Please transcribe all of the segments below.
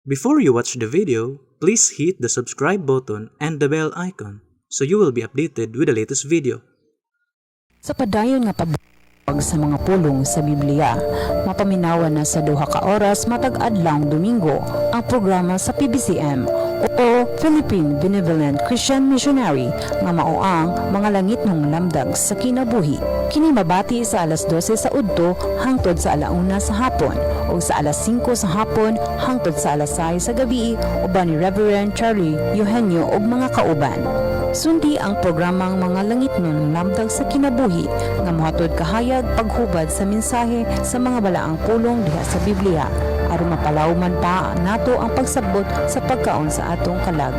Before you watch the video, please hit the subscribe button and the bell icon so you will be updated with the latest video. Sa padayon nga pagbuwag sa mga pulong sa Biblia, mapaminawan na sa 2 ka oras matag adlawng Domingo ang programa sa PBCM o Philippine Benevolent Christian Missionary nga mao ang Mga Langitnong Lamdag sa Kinabuhi. Kini mabati sa alas 12 sa udto hangtod sa alauna sa hapon o sa alas 5 sa hapon hangtod sa alas 6 sa gabi uban ni Reverend Charlie Eugenio ug mga kauban. Sundi ang programang Mga Langitnong Lamdag sa Kinabuhi nga mohatod kahayag, paghubad sa mensahe sa mga balaang pulong diha sa Biblia aron mapalawman pa nato ang pagsabot sa pagkaon sa atong kalag.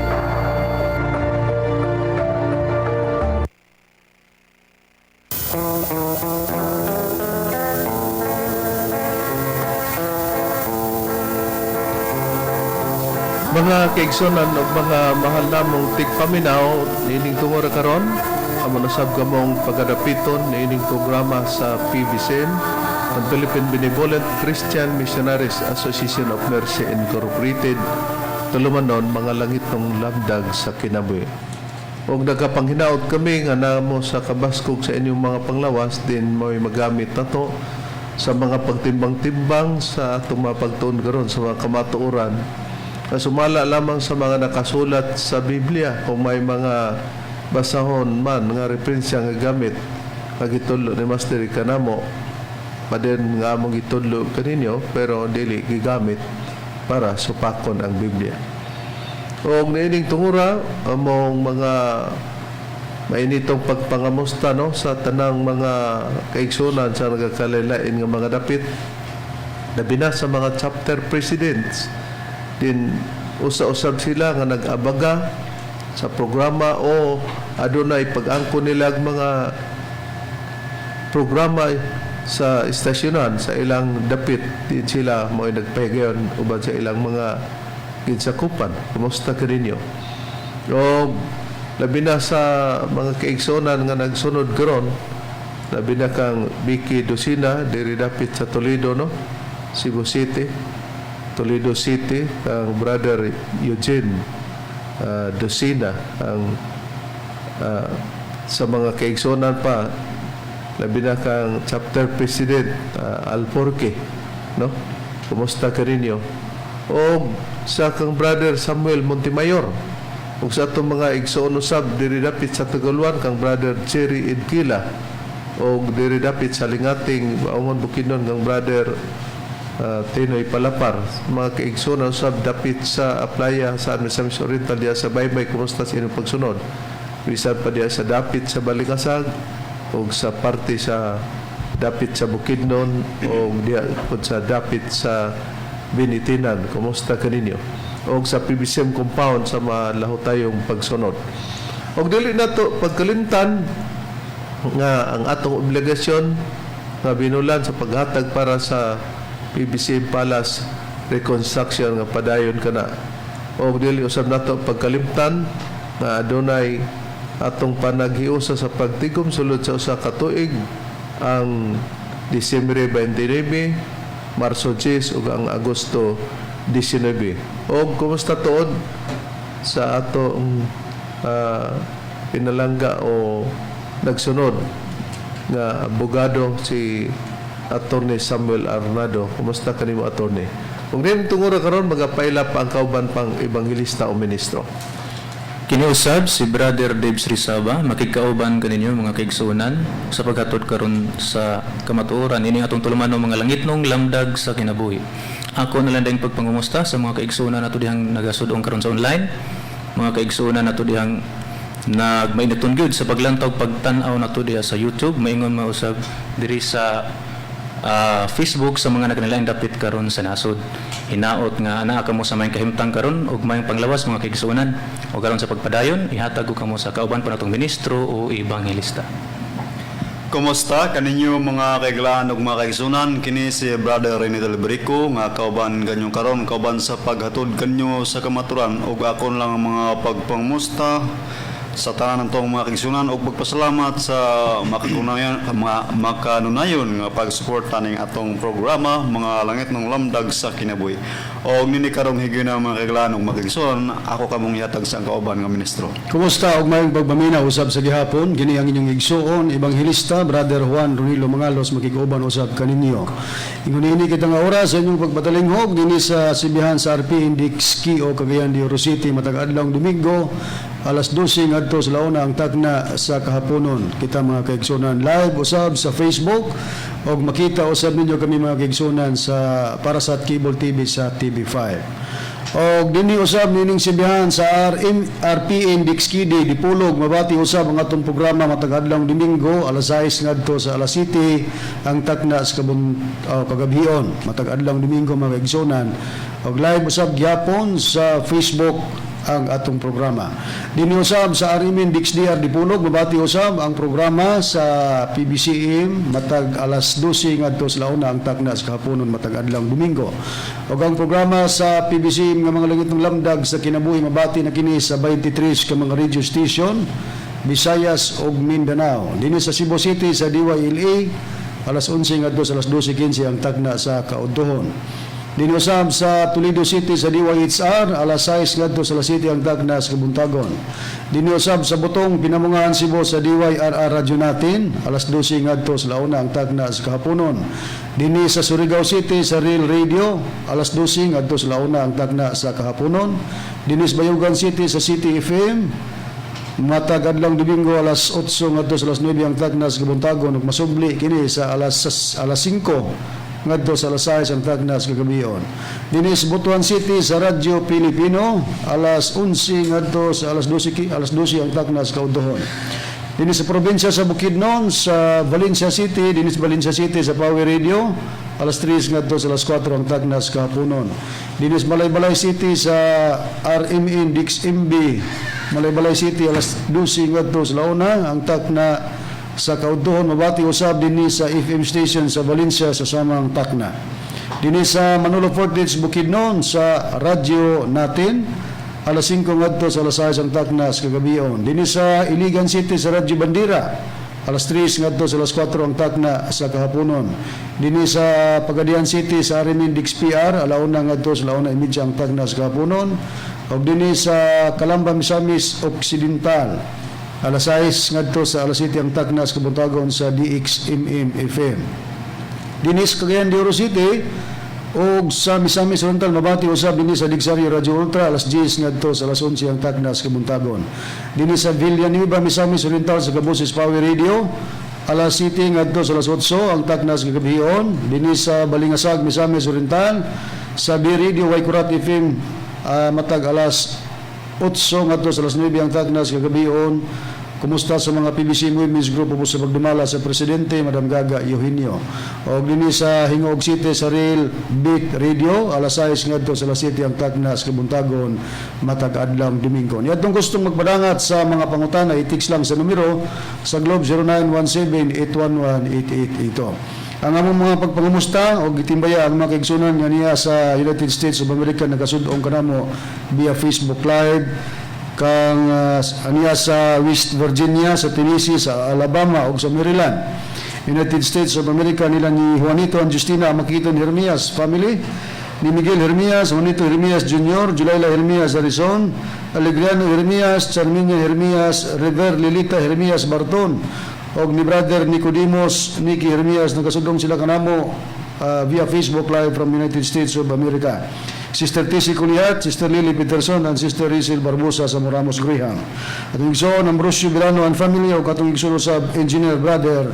Mga kaigsunan ug mga mahal namong tigpaminaw niining tungora karon, amo nasab kamong pagadapiton niining programa sa PBCM, ang Philippine Benevolent Christian Missionaries Association of Mercy Incorporated, tulumanon Mga Langitnong Lamdag sa Kinabuhi. Ug nagapanghinaot kami nga namo sa kabaskog sa inyong mga panglawas din mo'y magamit nato sa mga pagtimbang-timbang sa atong mga pagtuon karon sa mga kamatuoran na sumala lamang sa mga nakasulat sa Biblia. Kung may mga basahon man nga referensya nga gamit nga gitudlo ni Master kanamo, paden nga among gitudlo kaninyo, pero dili gigamit para supakon ang Biblia. Og niining tungura, among mga mainitong pagpangamusta, no, sa tanang mga kaigsunan sa nagakalain nga mga dapit, labi na sa mga chapter presidents din. Usa-usab sila nga nag-abaga sa programa o adunay pag-angko nila ang mga programa sa istasyonan sa ilang dapit din. Sila mo'y nagpahigayon uban sa ilang mga ginsakupan. Kumusta kaninyo? O labi na sa mga kaigsunan nga nagsunod karon, labi na kang Vicky Docina diri dapit sa Toledo, no, Cebu City, Toledo City, ang Brother Eugene Docina, ang sa mga kaigsunan pa, labi na kang chapter president Alporque, no, kumusta kaninyo? O sa kang Brother Samuel Montemayor, ug sa atong mga igsoon usab diri dapit sa Taguluan, kang Brother Jerry Edquila, og diri dapit sa Lingating, Baungon, Bukidnon, kang Brother Tinoy Palapar. Mga kaigsoon usab dapit sa Aplaya sa Misamis Oriental, diya sa Baybay, kumusta sa inyong pagsunod? Bisan pa diya sa dapit sa Balingasag ug sa parte sa dapit sa Bukidnon o diya pod sa dapit sa Binitinan, kumusta kaninyo? Og sa PBCM compound sa malahutayong pagsunod. Og dili nato pagkalimtan nga ang atong obligasyon nga binulan sa paghatag para sa PBCM Palace reconstruction nga padayon kana. Og dili usab nato pagkalimtan nga adunay atong panaghiusa sa pagtigom sulod sa 1 ka tuig, ang Disyembre 29, Marso 10 ug ang Agosto 19. Og kumusta tuod sa atong pinalangga o nagsunod nga abogado, si Attorney Samuel Arnado? Kumusta kanimo, Attorney? Kung din tungura karon, magapaila pa ang kauban pang ebanghelista o ministro. Kiniusab si Brother Dave Srisaba, makigkauban kaninyo, mga kaigsuonan, sa paghatod karon sa kamatuoran ini atong tulumanon Mga Langitnong Lamdag sa Kinabuhi. Ako na lang din pagpangumusta sa mga kaigsuonan nato dihang nagasudong karon sa online, mga kaigsuonan nato dihang nagmainiton gyud sa paglantaw, pagtan-aw nato diha sa YouTube, maingon mausab diri sa Facebook sa mga nagkanilaing dapit karon sa nasod. Hinaot nga anaa kamo sa maayong kahimtang karon ug maayong panglawas, mga kaigsuonan. O karon sa pagpadayon, ihatag ko kamo sa kauban pa natong ministro o ebanghelista. Kumusta kaninyo, mga kaiglaan ug mga kaigsunan? Kini si Brother Rene Del Brico nga kauban kanyo karon, kauban sa paghatod kanyo sa kamaturan, ug akon lang ang mga pagpangmusta Sa tanan natong mga kaigsunan og pagpasalamat sa makakunayan mga makanunayon nga pagsuporta ning atong programa, Mga Langitnong Lamdag sa Kinabuhi. Og nini karong higayuna, mga kaiglaan ug mga kaigsunan, ako kamong ihatag sa kauban nga ministro. Kumusta og maayong pagpaminaw usab sa gihapon? Kini ang inyong igsuon, Ebanghelista Brother Juan Ronilo Mangalos, makig-uban usab kaninyo. Ingon ini kita nga oras sa inyong pagpatalinghog dinhi sa sibihan sa RP Index o Cagayan de Oro City matag adlaw Domingo alas 12 ngadto sa launa ang takna sa kahaponon. Kita, mga kaigsunan, live usab sa Facebook og makita usab ninyo kami, mga kaigsunan, sa Parasat Cable TV sa TV5. Og dinhi usab nining sibihan sa RM, RPN Dixkidi Dipolog, mabati usab ang atong programa matag adlaw Domingo alas 6 ngadto sa alas 7 ang takna sa kagabhion matag adlaw Domingo, mga kaigsunan, og live usab gyapon sa Facebook ang atong programa. Dinhi usab sa RMN DXDR Dipolog, mabati usab ang programa sa PBCM matag alas 12 ngadto sa launa ang takna sa kahaponon matag adlaw Domingo. Ug ang programa sa PBCM nga Mga Langitnong Lamdag sa Kinabuhi, mabati na kini sa 23 ka mga radio station, Visayas ug Mindanao. Dinhi sa Cebu City sa DYLA alas 11 ngadto sa alas 12:15 ang takna sa kaudtohon. Dinhi usab sa Toledo City sa DYHR alas 6 ngadto sa alas 7 ang takna sa kabuntagon. Dinhi usab sa Botong, Pinamungahan, Cebu sa DYRR Radyo Natin alas 12 ngadto sa launa ang takna sa kahaponon. Dinhi sa Surigao City sa Real Radio alas 12 ngadto sa launa ang takna sa kahaponon. Dinhi sa Bayugan City sa City FM matag adlaw Domingo alas 8 ngadto sa alas 9 ang takna sa kabuntagon ug masubli kini sa alas 5 ngadto sa alas 6 ang takna sa kagabion. Dinhi sa Butuan City sa Radyo Pilipino alas 11 ngadto sa alas 12 alas 12 ang takna sa kaudtohon. Dinhi sa probinsya sa Bukidnon sa Valencia City, dinhi sa Valencia City sa Power Radio alas 3 ngadto sa alas 4 ang takna sa kahaponon. Dinhi sa Malaybalay City sa RMN DXMB Malaybalay City alas 12 ngadto sa launa ang takna sa kaudtohon. Mabati usab dinhi sa FM station sa Valencia sa samang takna. Dinhi sa Manolo Fortich, Bukidnon sa radyo Natin alas 5 ngadto sa alas 6 ang takna sa kagabion. Dinhi sa Iligan City sa Radyo Bandera alas 3 ngadto sa alas 4 ang takna sa kahaponon. Dinhi sa Pagadian City sa RMN DXPR alauna ngadto sa 1:30 ang takna sa kahaponon. Ug dinhi sa Calamba, Misamis Occidental alas 6 ngadto sa alas 7 ang takna sa kabuntagon sa DXMM FM. Dinhi sa Cagayan de Oro City ug sa Misamis Oriental mabati usab dinhi sa Dixario Radio Ultra alas 10 ngadto sa alas 11 ang takna sa kabuntagon. Dinhi sa Villanueva, Misamis Oriental sa Kabusis Power Radio alas 7 ngadto sa alas 8 ang takna sa kagabion. Dinhi sa Balingasag, Misamis Oriental sa B Radio Waikurat FM matag alas 8 ngadto sa alas 9 ang takna sa kagabion. Kumusta sa mga PBC Women's Group po sa pagdumala sa Presidente Madam Gaga Eugenio. Og dinhi sa Gingoog City sa Real Beat Radio alas 6 ngadto sa alas 7 ang takna sa kabuntagon matag adlaw Domingo. Niadtong gustong magpadangat sa mga pangutana, i-text lang sa numero sa Globe 0917-811-8882. Ang among mga pagpangumusta og gitimbaya ang mga kaigsunan nga niya sa United States of America nagasud-ong kanamo via Facebook Live, kang aniya sa West Virginia, sa Tennessee, sa Alabama ug sa Maryland, United States of America, nila ni Juanito and Justina Makito Hermias family, ni Miguel Hermias, Juanito Hermias Jr., Julayla Hermias Arizon, Alegriano Hermias, Charminia Hermias, River Lilita Hermias Barton, og ni Brother Nicodemus Nicky Hermias, nagasudong sila kanamo via Facebook Live from United States of America. Sister Tessie Kuliat, Sister Lily Peterson, and Sister Rizel Barbosa sa Moramos Graham. Atong igsoon Ambrosio Birano and family o katong igsoon sa Engineer Brother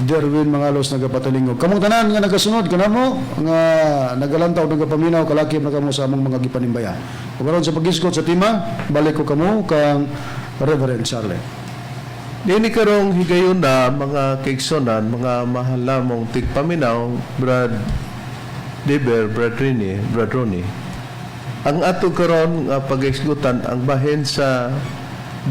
Derwin Mangalos nagapatalingog. Kamong tanan nga nagasunod kanamo nga nagalantaw, nagapaminaw, kalakip na kamo sa among mga gipanimbaya. Ug aron sa paghisgot sa tema, balik ko kamo kang Reverend Charlie. Dini karong higayon na, mga kaigsonan, mga mahal namong tigpaminaw, Brad Deber, Brad Rini, Brad Ronnie. Ang ato karon nga paghisgutan ang bahin sa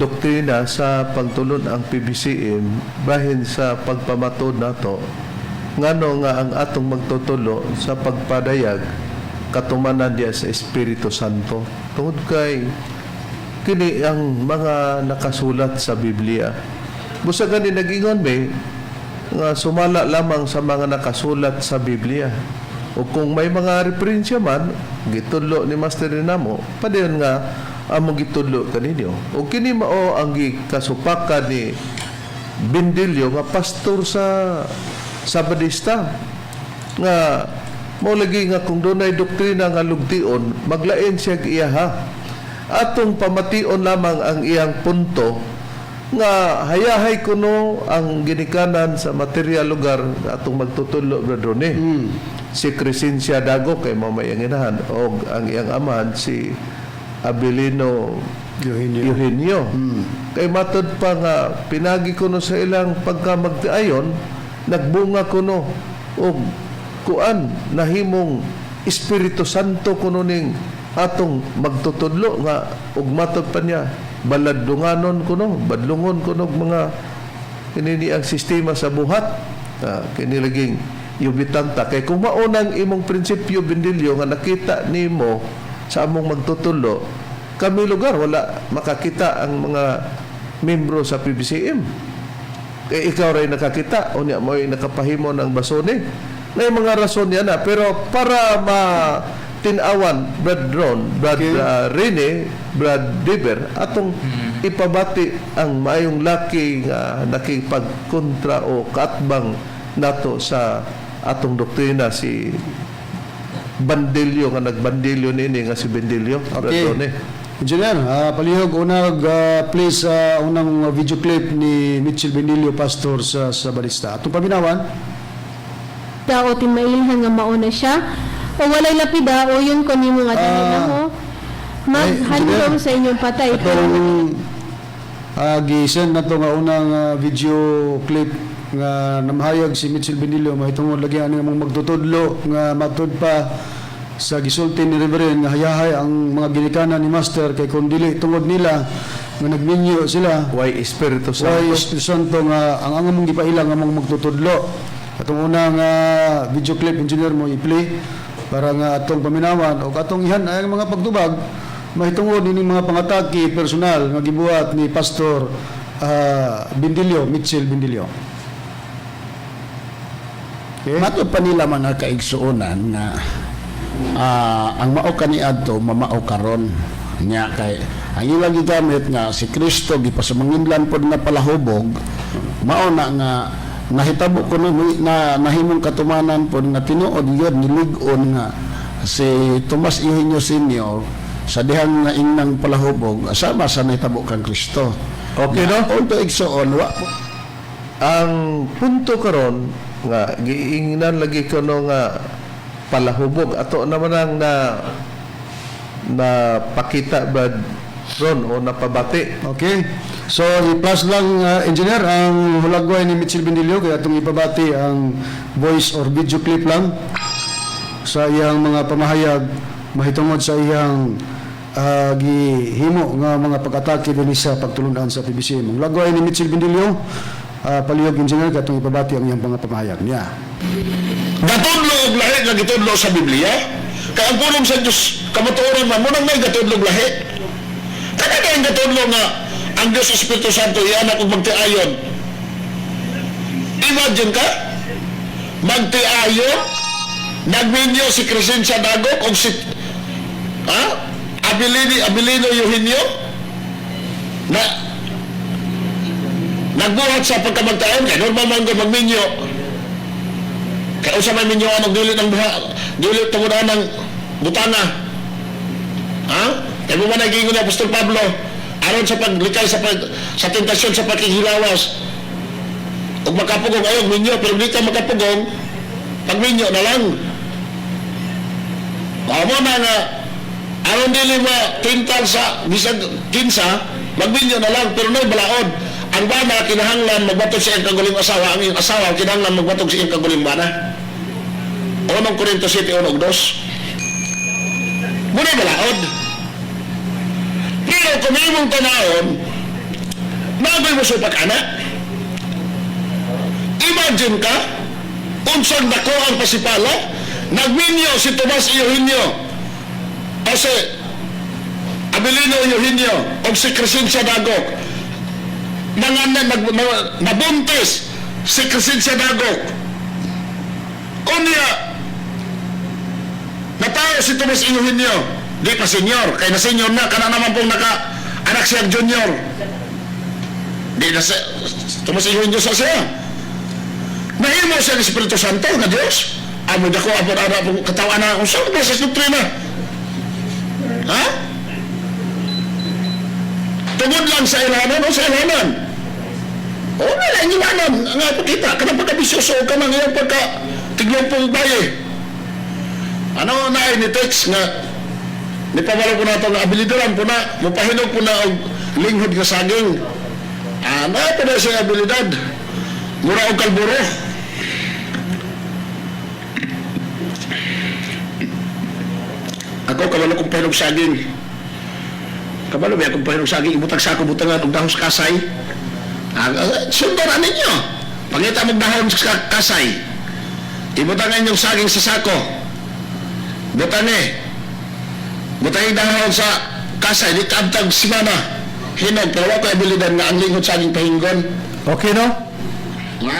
doktrina sa pagtulon ang PBCM, bahin sa pagpamatod nato ngano nga ang atong magtutulo sa pagpadayag katumanan diya sa Espiritu Santo, tungod kay Kini ang mga nakasulat sa Biblia. Busa gani nag-ingon may nga sumala lamang sa mga nakasulat sa Biblia. O kung may mga referensya man, gitudlo ni Master Dinamo, padayon nga among gitudlo kaninyo. O kini mao ang gikasupakan ni Bindilyo nga pastor sa Sabadista nga mao lagi nga kung dunay doktrina nga lugtion, maglain siya iyaha. Atong pamation lamang ang iyang punto nga hayahay kuno ang ginikanan sa material lugar atong magtutudlo, Brother Ronnie. Si Crescencia Dago kay mao may ang inahan og ang iyang amahan si Abilino Eugenio. Eugenio. Kay matod pa nga pinagi kuno sa ilang pagkamagtiayon, nagbunga kuno og kuan, nahimong Espiritu Santo kuno ning atong magtutudlo nga ug matod pa niya baladlunganon kuno, badlungon kuno og mga kinini ang sistema sa buhat. Kini laging yubitanta kay kung maunang imong prinsipyo, Bindilyo, nga nakita nimo sa among magtutudlo, kami lugar wala makakita ang mga membro sa PBCM kay ikaw ray nakakita, unya mo'y nakapahimo ng basone na yung mga rason niya na. Pero para ma tinawan, Brad Ron, Brad Rene, Brad Deber, atong ipabati ang maayong laki nga nakipagkontra o kaatbang nato sa atong doktrina, si Bandilyo nga nagbandilyo nini nga si Bendilyo, Brad Okay. Rene. Engineer, palihog unag please unang video clip ni Mitchell Benilio, pastor sa Sabadista. Atong paminawan. Da o timailhan nga mauna siya o walay lapida o yun ko nimo nga dili na ho maghandom Engineer. sa inyong patay. Atong gi-send na to nga unang video clip nga namahayag si Mitchell Benilio mahitungod lagi ani among magtutudlo nga matud pa sa gisulti ni Reverend nga hayahay ang mga ginikanan ni Master kay kung dili tungod nila nga nagminyo sila, Why Espiritu Santo. Why Espiritu Santo nga ang among gipailang among magtutudlo. Atong unang video clip, engineer, mo i-play para nga atong paminawan o atong ihan ay ang mga pagtubag mahitungod ini mga pangatake personal nga gibuhat ni Pastor Bindilio, Mitchell Bindilio. Okay. Matod pa nila, mga kaigsuonan, nga ang mao kaniadto mamao karon nya kay ang ilang gigamit nga si Kristo gipasamanginlan pod nga palahubog, mao na nga nahitabo kuno na nahimong katumanan pod nga tinuod yun nilig-on nga si Tomas Eugenio Senior sa dihang nga ingnang palahubog sama sa nahitabo kang Kristo. Okay, no? Although, igsoon, wa Ang punto karon nga giingnan lagi kuno nga palahubog, ato naman ang na na pakita, Brad Ron, o napabati. Okay. So, i-plus lang, engineer, ang hulagway ni Mitchell Bindilio kaya atong ipabati ang voice or video clip lang sa iyang mga pamahayag mahitungod sa iyang gihimo nga mga pag-atake dinhi sa pagtulunan sa PBCM. Ang lagway ni Mitchell Bindilio, palihog, engineer, kay atong ipabati ang iyang mga pamahayag niya. Gatudlo og lahi nga gitudlo sa Biblia. Kay ang pulong sa Dios kamatuoran man mo nang may gatudlo og lahi. Kada na ang gatudlo nga ang Dios Espiritu Santo iyanak og magtiayon. Imagine ka magtiayon, nagminyo si Crescencia Dagok og si ha Abilini Abilino Eugenio na nagbuhat sa pagkamagtaon kay normal man ko magminyo. Kaya unsa may minyoan og dili ng buha, dili tungod ng butana. Ha? Kaya mo man naging ni Apostol Pablo aron sa paglikay sa tentasyon sa pagkihilawas. Ug makapugong ayong minyo, pero di ka makapugong, pagminyo na lang. Mao na nga aron dili ma tintal sa bisag kinsa, magminyo na lang, pero nay balaod. Ang bana kinahanglan magbatog sa iyang kaguling asawa, ang iyang asawa kinahanglan magbatog sa iyang kaguling bana. Unang Korinto 7, 1 ug 2. Muna balaod. Pero kung imong tanawon, nagoy mo supak ana. Imagine ka, unsang dako ang pasipala, nagminyo si Tomas Eugenio. Kasi, Abilino Eugenio og si Crescencia Dagok. Mga nabuntis si Crescencia Dagok. Unya, natao si Tomas Eugenio, di pa senior, kay na senior na, kana naman pong naka anak siya junior. Di na si Tomas Eugenio sa siya. Nahimo siya ng Espiritu Santo nga Diyos. Amo dako amo ana pong katawan na unsa ba sa doktrina? Ha? Tungod lang sa ilhanan o sa ilhanan? O na lang ilhanan nga pagkita kanang pagkabisyoso ka nang iyang pagka tiglumpong baye. Ano na ay ni text nga ni pamalo po na ito nga abilidaran po na mupahinog po na og linghod nga saging. Ano po na siya abilidad? Mura og kalburo. Ako kabalo kong pahinog saging. Kabalo ba akong pahinog saging ibutag sa ako butangan og dahon sa kasay. Sundan na ninyo. Pangita mong dahon sa kasay. Ibutang inyong saging sa sako. Butang eh. Butang yung dahon sa kasay. Di kaabtag simana. Hinog. Pero wala ko abilidad nga ang linghod saging pahinggon. Okay, no? Ha?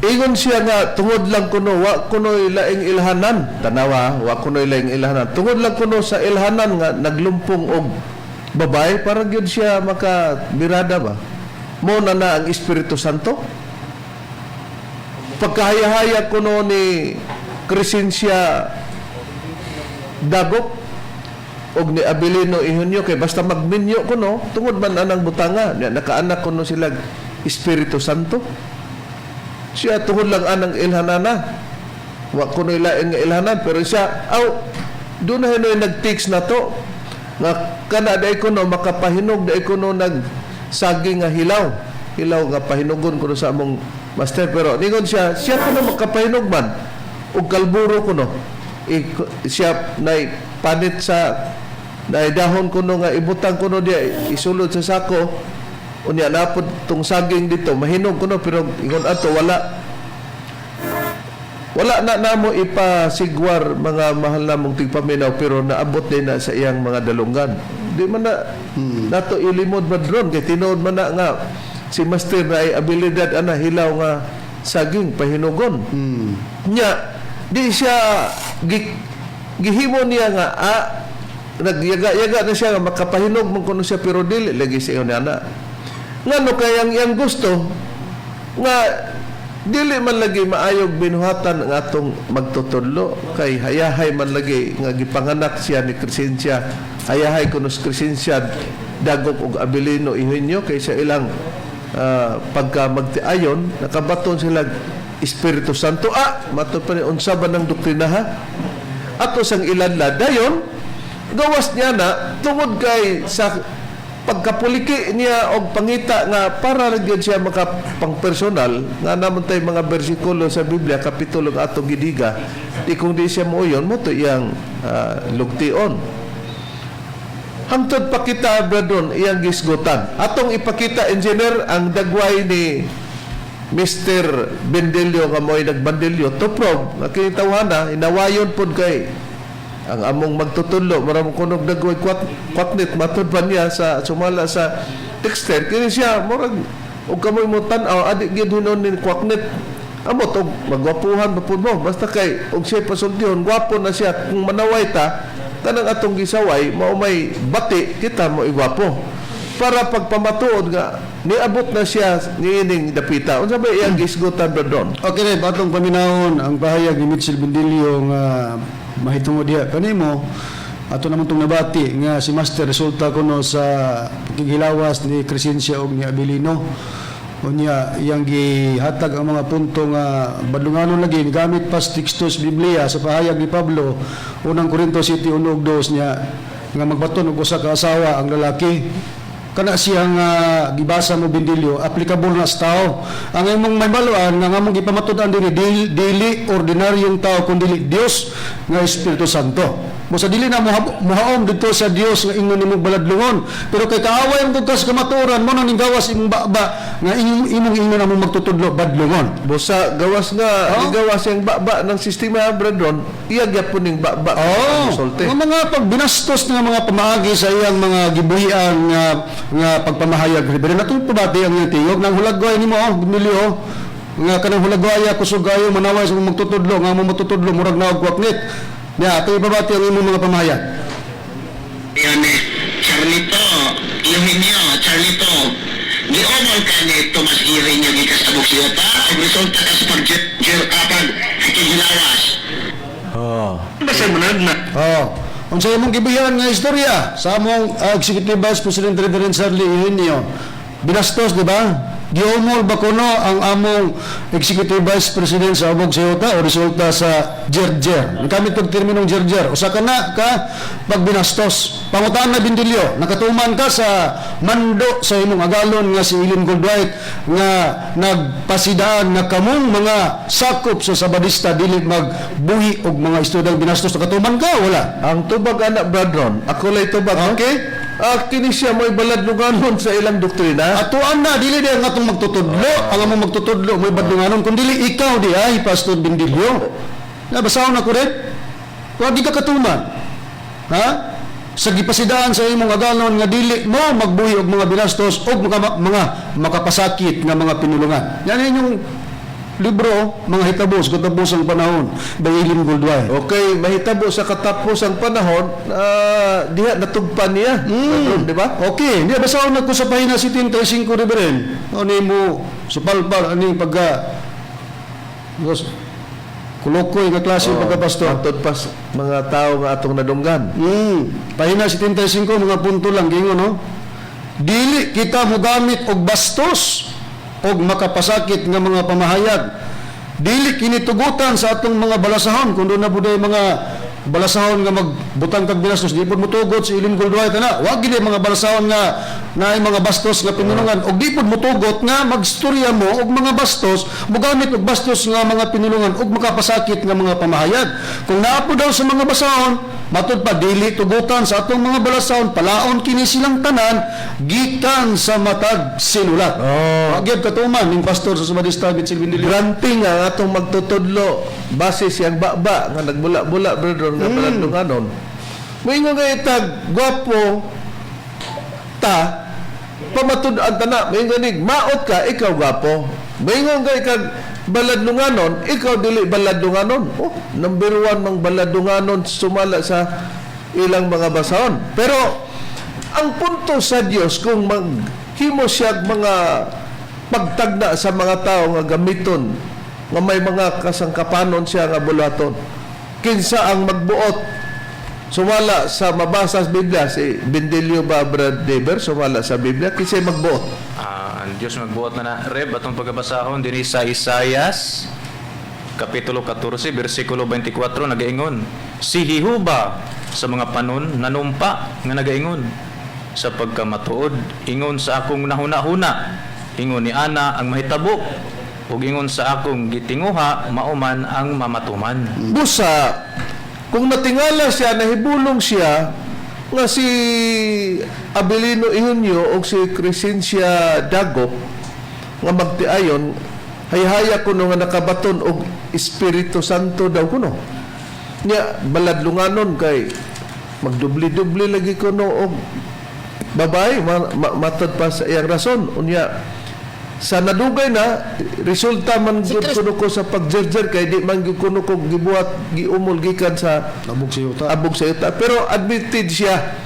Ingon siya nga tungod lang kuno wa kuno laing ilhanan, tanawa wa kuno laing ilhanan, tungod lang kuno sa ilhanan nga naglumpong og babae para gyud siya makabirada ba mo na na ang Espiritu Santo. Pagkahaya-haya kuno ni Crescencia Dagok og ni Abilino Eugenio kay basta magminyo kuno tungod man anang butanga, nakaanak kuno sila Espiritu Santo. Siya tungod lang anang ilhanana. Wa kuno ilain nga ilhanan pero siya aw doon na hinoy nag-text na to nga kana day kuno makapahinog day kuno nag saging nga hilaw. Hilaw nga pahinugon kuno sa among master pero ningon siya siya kuno makapahinog man og kalburo kuno. Siya nay panit sa nay dahon kuno nga ibutang kuno diya isulod sa sako. Unya napod tong saging dito mahinog kuno pero ingon ato wala wala na namo ipasigwar mga mahal namong tigpaminaw pero naabot din na sa iyang mga dalunggan. Di man na nato ilimod madron kay tinuod man na nga si master na ay abilidad ana hilaw nga saging pahinugon. Nya di siya gihimo niya nga nagyaga-yaga na siya nga makapahinog man kuno siya pero dili lagi sa ingon ana. Ngano kay ang iyang gusto nga dili man lagi maayog binuhatan ang atong magtutudlo kay hayahay man lagi nga gipanganak siya ni Crescencia, hayahay kuno si Crescencia Dagok og Abilino Eugenio kay sa ilang pagka magtiayon nakabaton sila Espiritu Santo. Matud pa ni unsa ba ng doktrina ha ato sang iladlad dayon gawas niya na tungod kay sa pagkapuliki niya og pangita nga para ra gyud siya makapangpersonal nga naman tay mga bersikulo sa Biblia kapitulo nga atong gidiga di kung di siya moyon mo to iyang lugtion. Hangtod pakita bradon iyang gisgutan atong ipakita engineer ang dagway ni Mr. Bendelio nga mo'y nagbandilyo to prove nga kini tawhana inawayon pod kay ang among magtutudlo maramong kunog dagway kwatnit matud pa niya sa sumala sa texter kini siya murag og kamoy mo tan-aw adi gyud hinon ni kwaknit amot og magwapuhan pa pud mo basta kay og siya pasultihon gwapo na siya kung manaway ta tanang atong gisaway mao may bati kita mo igwapo para pagpamatuod nga niabot na siya niining dapita. Unsa ba iyang gisgutan bradon? Okay, Reb, atong paminahon ang pahayag ni Mitchell Bendilio nga mahitungod diha kanimo ato naman tong nabati nga si Master resulta kuno sa paghilawas ni Crescencia og ni Abilino. Unya iyang gihatag ang mga punto nga badlunganon lagi gamit pa sa teksto sa Biblia sa pahayag ni Pablo unang Korinto 7:1 ug 2 niya nga magbaton og usa ka asawa ang lalaki. Kana siya nga gibasa mo Bendilio applicable na sa tao. Ang imong may baluan nga among gipamatud-an diri dili ordinaryong tao kundi Dios nga Espiritu Santo. Mo sa dili na muhaom didto sa Dios nga ingon nimo baladlungon. Pero kay kaaway mo ka sa kamatuoran mo nang gawas imong baba nga imong ingon among magtutudlo badlungon. Busa gawas nga Oh. gawas yang baba ng sistema, Brad Ron, iya gyapon ning baba Oh, musulti. ang mga pagbinastos nga mga pamaagi sa iyang mga gibuhian nga nga pagpamahayag, Reverend, atong pabati ang iyang tingog nang hulagway nimo, oh, Emilio, oh. Nga kanang hulagwaya kusog kayo manaway sa imong magtutudlo nga among magtutudlo murag naog kwaknit. Nya ato ipabati ang imong mga pamahayag. Yun eh, Charlito, Eugenio, Charlito, giumol ka ni Tomas Eugenio gikas abog siyota, ang resulta ka sa pag hakigilawas. Oh. Basta mo na. Oh. Unsa imong gibuhian nga istorya sa among Executive Vice President Reverend Charlie Eugenio? Binastos, di ba? Giumol ba kuno ang among Executive Vice President sa Abog Sayota o resulta sa jerjer? Nakamit og terminong jerjer. Usa ka na ka pagbinastos. Pangutaan na, Bindilyo, nakatuman ka sa mando sa imong agalon nga si Eileen Goldwhite nga nagpasidaan nga kamong mga sakop sa Sabadista dili magbuhi og mga estudyang binastos. Nakatuman ka? Wala. Ang tubag ana, Brad Ron, ako lay tubag. Okay. Ah, kini siya mo'y baladlunganon sa ilang doktrina. Atuan na dili di ang atong magtutudlo, ang among magtutudlo mo'y badlunganon kun dili ikaw di ay Pastor Bindilyo. Na basahon ako rin. Wa di ka katuman. Ha? Sa gipasidaan sa imong agalon nga dili mo magbuhi og mga binastos og mga makapasakit nga mga pinulungan. Yan inyong libro, Mga Hitabo sa Katapusang Panahon by Eileen Goldwire. Okay, mahitabo sa katapos ang panahon, diha natugpan niya. Brad Ron, di ba? Okay, hindi basahon na ko sa pahina 75, Reverend. Ano mo supalpal ani pagka Kulukoy nga klase oh, pagka-pastor. Matod pa sa mga tao nga atong nadunggan. Pahina 75, mga punto lang gingon, no. Dili kita mogamit og bastos og makapasakit nga mga pamahayag. Dili kini tugutan sa atong mga balasahon kung doon na pud ay mga balasahon nga magbutang kag binastos, di pud motugot si Eileen Goldwhite ana. Wa gid mga balasahon nga naay mga bastos nga pinulungan og di pud motugot nga magstorya mo og mga bastos, mogamit og bastos nga mga pinulungan og makapasakit nga mga pamahayag. Kung naa po daw sa mga basahon, matud pa dili tugutan sa atong mga balasahon, palaon kini silang tanan gikan sa matag sinulat. Oh. Wa gyud katuman ning pastor sa Sabadista Bitsil Bindilio. Granting ang atong magtutudlo base siyang baba nga nagbula-bula, Brad Ron, nga baladlunganon. Moingon nga itag gwapo ta pamatud-an ta na, moingon nig maot ka ikaw gwapo. Moingon nga ikag baladlunganon, ikaw dili baladlunganon. Oh, number one mang baladlunganon sumala sa ilang mga basahon. Pero ang punto sa Dios kung maghimo siya mga pagtagna sa mga tao nga gamiton nga may mga kasangkapanon siya nga bulaton, kinsa ang magbuot sumala sa mabasa sa Biblia? Si Bindilyo ba, Brad Deber, sumala sa Biblia, kinsa magbuot? Ah, ang Diyos magbuot na na, Reb, atong pagkabasahon dinhi sa Isayas Kapitulo 14, versikulo 24, nagaingon, "Si Hihuba sa mga panon nanumpa nga nagaingon, sa pagkamatuod ingon sa akong nahuna-huna, ingon ni ana ang mahitabo ug ingon sa akong gitinguha mauman ang mamatuman." Busa kung natingala siya, nahibulong siya nga si Abilino Eugenio o si Crescencia Dagop nga magtiayon, hayhaya kuno nga nakabaton og Espiritu Santo daw kuno nya baladlunganon kay magdubli-dubli lagi kuno og babae, matod pa sa iyang rason. Unya sa nadugay na resulta man gud kuno ko sa pagjerjer kay di man gyud kuno ko gibuhat, giumol gikan sa Abog sa yuta. Abog sa yuta. Pero admitted siya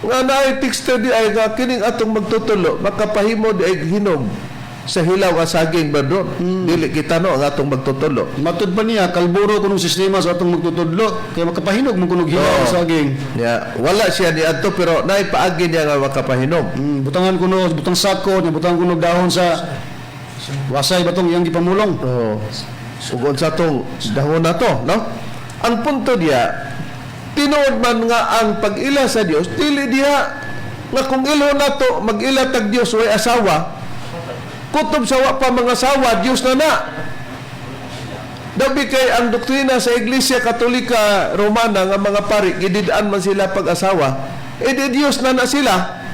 nga naay texter di ay nga kining atong magtutulo makapahimo di ay hinog sa hilaw nga saging, Brad Ron. Dili kita no ang atong magtutulo. Matud pa niya, kalburo kunong sistema sa atong magtutudlo. Kaya makapahinog mo kunog hilaw Oo. ang saging. Yeah, wala siya ni adto pero naay paagi niya nga makapahinog. Butangan kuno, butang sako, nya butangan kuno dahon sa wasay batong iyang gipamulong. Oo. Ug unsa tong dahon na to, no? Ang punto diya, tinuod man nga ang pag-ila sa Dios dili diha nga kung ilhon nato mag-ila tag Dios way asawa, kutob sa wa pa mga asawa, Dios na na. Dabi kay ang doktrina sa Iglesia Katolika Romana nga mga pari gidid-an man sila pag-asawa, eh di Dios na na sila.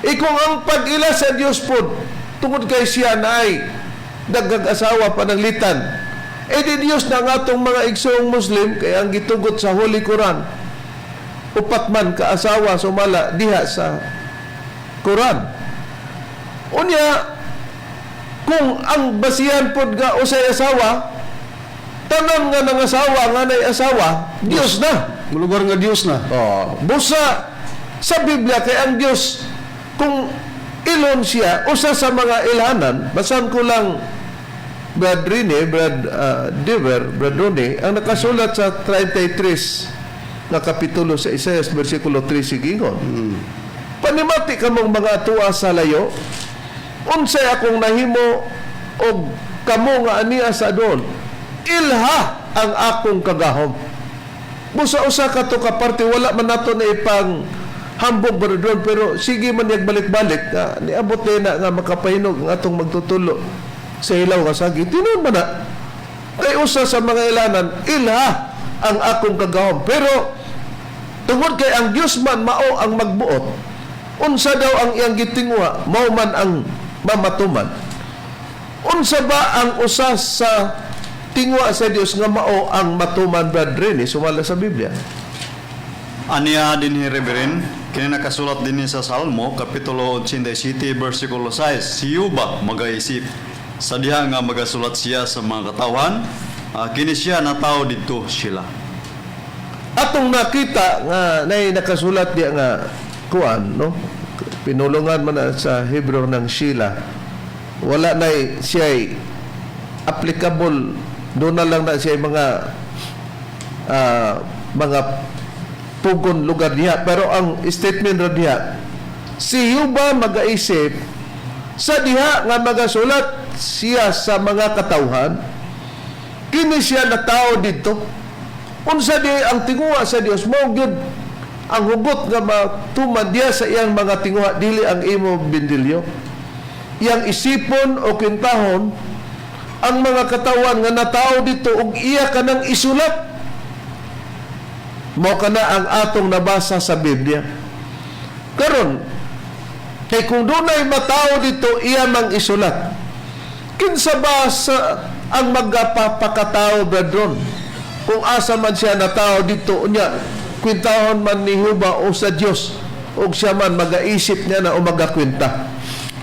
E kung ang pag-ila sa Dios pod tungod kay siya na ay daghang asawa pananglitan, eh di Dios na nga atong mga igsoong Muslim, kay ang gitugot sa Holy Quran upat man ka asawa sumala diha sa Quran. Unya, kung ang basihan pod nga usay asawa, tanan nga nangasawa nga nay asawa, Dios na. Mulugar nga Dios na. Oh, busa sa Biblia kay ang Dios kung ilon siya usa sa mga ilhanan, basan ko lang, Brad Rene, Brad Dever, Brad Rone, ang nakasulat sa 33 na kapitulo sa Isaias, versikulo 3, sigingon. "Panimati kamong mga tuwa sa layo, unsay akong nahimo, og kamo nga ania sa doon, ilha ang akong kagahom." Busa usa ka to ka parte, wala man nato na ipang hambog doon, pero sige man yag balik-balik nga niabot din na nga makapahinog ang atong magtutulo sa hilaw nga sagi. Tinuod man na kay usa sa mga ilanan, ilha ang akong kagahom. Pero tungod kay ang Dios man mao ang magbuot, unsa daw ang iyang gitinguha, mao man ang mamatuman. Unsa ba ang usa sa tinguha sa Dios nga mao ang matuman, Brad Rene, sumala sa Biblia? Aniya dinhi, Reverend, kini nakasulat dinhi sa Salmo, Kapitulo 87, versikulo 6. Si Yuba magaisip sa diha nga magasulat siya sa mga katawhan, kini siya natawo didto sila. Atong nakita nga nay nakasulat diya nga kuan, no, pinulungan man na sa Hebrew ng Sheila, wala na siya applicable. Doon na lang na siya mga pugon lugar niya, pero ang statement ra diha, si Yuba magaisip sa diha nga magasulat siya sa mga katawhan, kini siya natawo didto. Unsa di ang tinguha sa Dios, mao gyud ang hugot nga matuman diya sa iyang mga tinguha, dili ang imo bindilyo. Iyang isipon o kwentahon ang mga katawan nga natawo dito ug iya kanang isulat, mao kana ang atong nabasa sa Biblia karon. Kay kung dunay matawo dito, iya mang isulat, kinsa ba sa ang magapapakatao, brethren, kung asa man siya natao dito? Unya kwentahon man ni Huba o sa Dios og siya man magaisip niya na o magakwenta.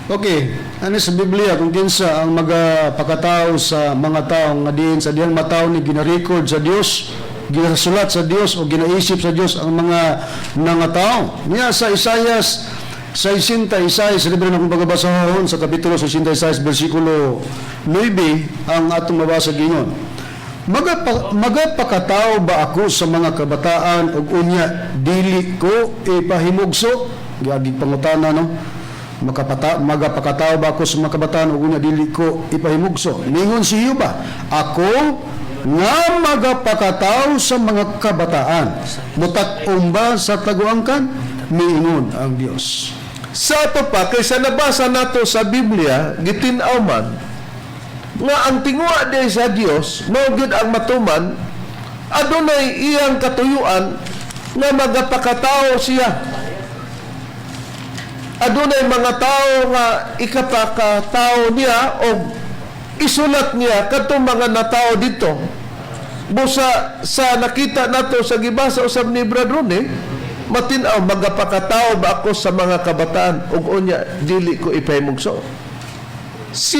Okay, ano sa Biblia kung kinsa ang magapakatao sa mga tao nga diin sa diyang mataw ni gina-record sa Dios, ginasulat sa Dios o ginaisip sa Dios ang mga nangatao? Niya sa Isaias 66, libre na kung pagabasahon sa Kapitulo 66, versikulo 9, ang atong mabasa gingon. Magapakatao ba ako sa mga kabataan ug unya dili ko ipahimugso? Giagig pangutana, no? Magapakatao ba ako sa mga kabataan ug unya dili ko ipahimugso? Ningon si Yuba, ako nga magapakatao sa mga kabataan, mutak-om ba sa taguangkan? Miingon ang Dios. Sa ato pa, kaysa nabasa nato sa Biblia, gitin-aw man nga ang tinguha di sa Dios mao gyud ang matuman, adunay iyang katuyuan nga magapakatao siya, adunay mga tao nga ikapakatao niya o isulat niya kadtong mga natao dito. Busa sa nakita nato sa gibasa usab ni Brad Rone, matin-aw, magapakatao ba ako sa mga kabataan ug unya dili ko ipahimugso? Si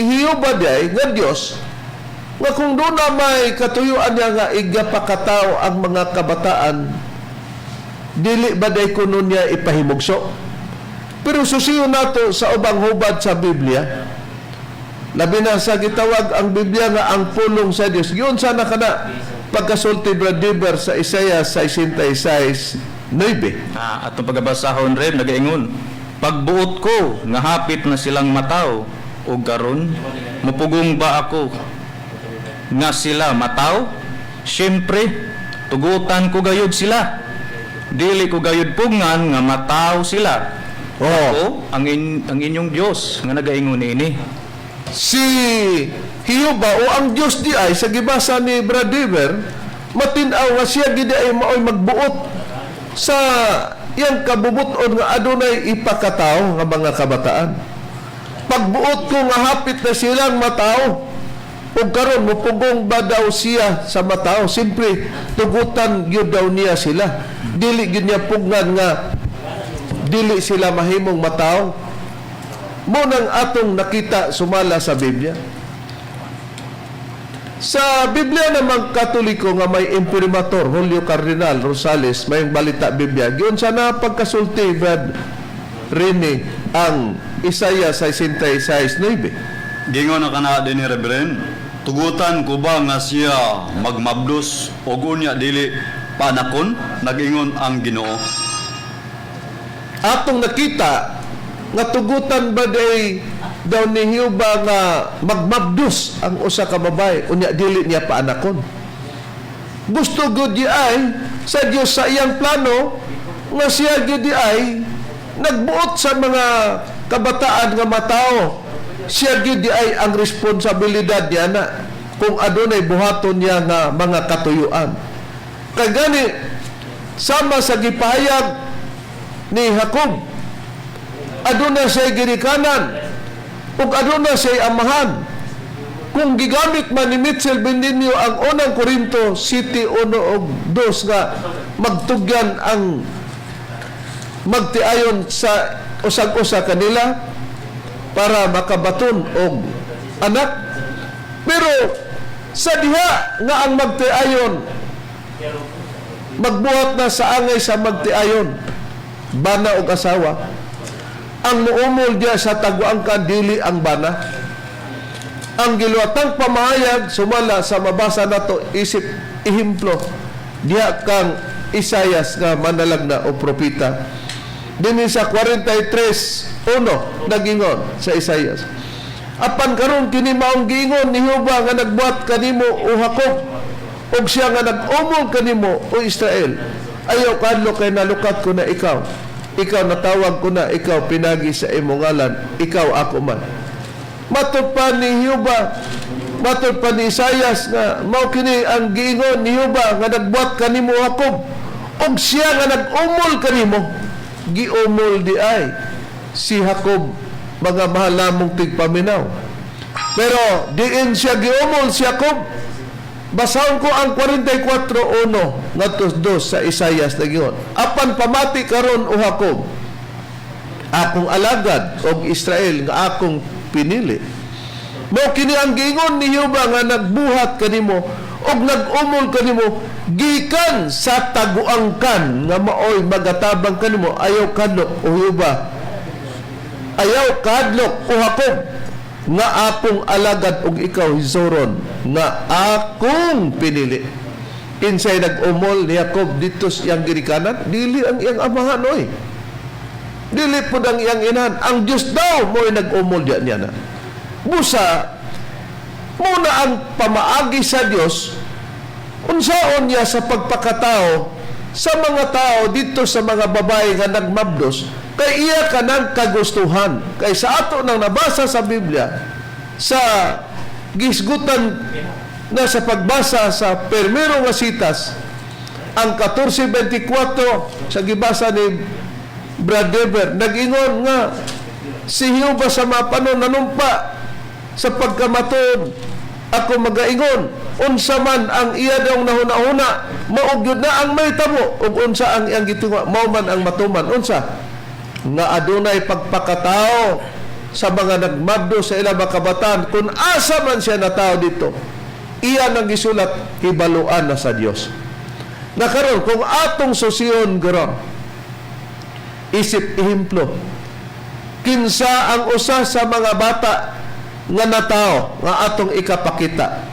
Jehova day nga Dios nga kung doon na may katuyuan niya nga igapakatao ang mga kabataan, dili ba day kuno niya ipahimugso? Pero susiyo nato sa ubang hubad sa Biblia, labi na sa gitawag ang Biblia nga ang pulong sa Dios. Yun sana kana pagkasulti, Brad Dever, sa Isaiah 66:9. Atong pagabasahon, Rev, nagaingon, pagbuot ko nga hapit na silang mataw, ug karon mupugong ba ako nga sila mataw? Siyempre, tugutan ko gayud sila. Dili ko gayud pugngan nga mataw sila. Oh. Ako ang inyong Dios nga nagaingon ini. Si Jehova o ang Dios di ay sa gibasa ni Brad Dever, matin-aw nga siya gid ay maoy magbuot sa iyang kabubuton nga adunay ipakatao nga mga kabataan. Pagbuot ko nga hapit na silang matao, ug karon mupugong ba daw siya sa matao? Siyempre, tugutan gyud daw niya sila. Dili gyud niya pugnan nga dili sila mahimong matao. Mo nang atong nakita sumala sa Biblia. Sa Biblia namang Katoliko nga may imprimatur, Julio Cardinal Rosales, may balita Biblia. Giyon sa na pagkasulti, Brad Rene, ang Isaiah 66:9. Gingon na kana din ni Reverend, tugutan ko ba nga siya magmabdos og unya dili panakon, nag-ingon ang Ginoo. Atong nakita nga tugutan ba day daw ni Jehova nga magmabdos ang usa ka babae, unya dili niya paanakon. Gusto gud di ay sa Dios sa iyang plano nga siya gud di ay nagbuot sa mga kabataan nga matao. Siya gud di ay ang responsibilidad niya na kung adunay buhaton niya nga mga katuyuan. Kay gani sama sa gipahayag ni Jacob, aduna siya ginikanan ug aduna siya amahan. Kung gigamit man ni Mitchell Bendiño ang unang Korinto 7:1 ug 2 nga magtugyan ang magtiayon sa usag-usa kanila para makabaton og anak, pero sa diha nga ang magtiayon magbuhat na sa angay sa magtiayon bana og asawa, ang muumol diya sa taguangkan dili ang bana. Ang giluwatang pamahayag sumala sa mabasa nato isip ehemplo diha kang Isayas nga manalagna o propeta dinhi sa 43:1 nagingon sa Isayas, apan karon kini maong giingon ni Jehova nga nagbuhat kanimo, o Jacob, ug siya nga nag-umol kanimo, o Israel: ayaw kadlok kay nalukat ko na ikaw, ikaw natawag ko na ikaw pinagi sa imong ngalan, ikaw ako man. Matod pa ni Jehova, matod pa ni Isayas nga mao kini ang giingon ni Jehova nga nagbuhat kanimo, Jacob, ug siya nga nag-umol kanimo. Giumol di ay si Jacob, mga mahal namong tigpaminaw. Pero diin siya giumol si Jacob? Basahon ko ang 44:1 ngadto 2 sa Isayas na giingon, apan pamati karon, o Jacob, akong alagad, og Israel nga akong pinili. Mao kini ang giingon ni Jehova nga nagbuhat kanimo og nag-umol kanimo gikan sa taguangkan nga maoy magatabang kanimo: ayaw kadlok, o Jehova, ayaw kadlok, o Jacob nga akong alagad, ug ikaw, Jesurun, nga akong pinili. Kinsay nag-umol ni Jacob dito sa iyang ginikanan? Dili ang iyang amahan oy, dili pud ang iyang inahan. Ang Dios daw mo'y nag-umol diya niya na. Busa muna ang pamaagi sa Dios unsaon niya sa pagpakatao sa mga tao dito sa mga babae nga nagmabdos, kay iya ka ng kagustuhan. Kay sa ato nang nabasa sa Biblia, sa gisgutan na sa pagbasa sa permero nga sitas, ang 14:24 sa gibasa ni Brad Dever, nag-ingon nga si Jehova sa mapanon nanumpa sa pagkamatuod ako magaingon, unsa man ang iya daw nahuna-huna, mao gyud na ang mahitabo, ug unsa ang iyang gitinguha, mao man ang matuman. Unsa nga adunay pagpakatao sa mga nagmabdo sa ilang mga kabataan, kung asa man siya natao dito, iya nang gisulat, hibaluan na sa Dios na karon. Kung atong susiyon karon isip ehemplo, kinsa ang usa sa mga bata nga natao nga atong ikapakita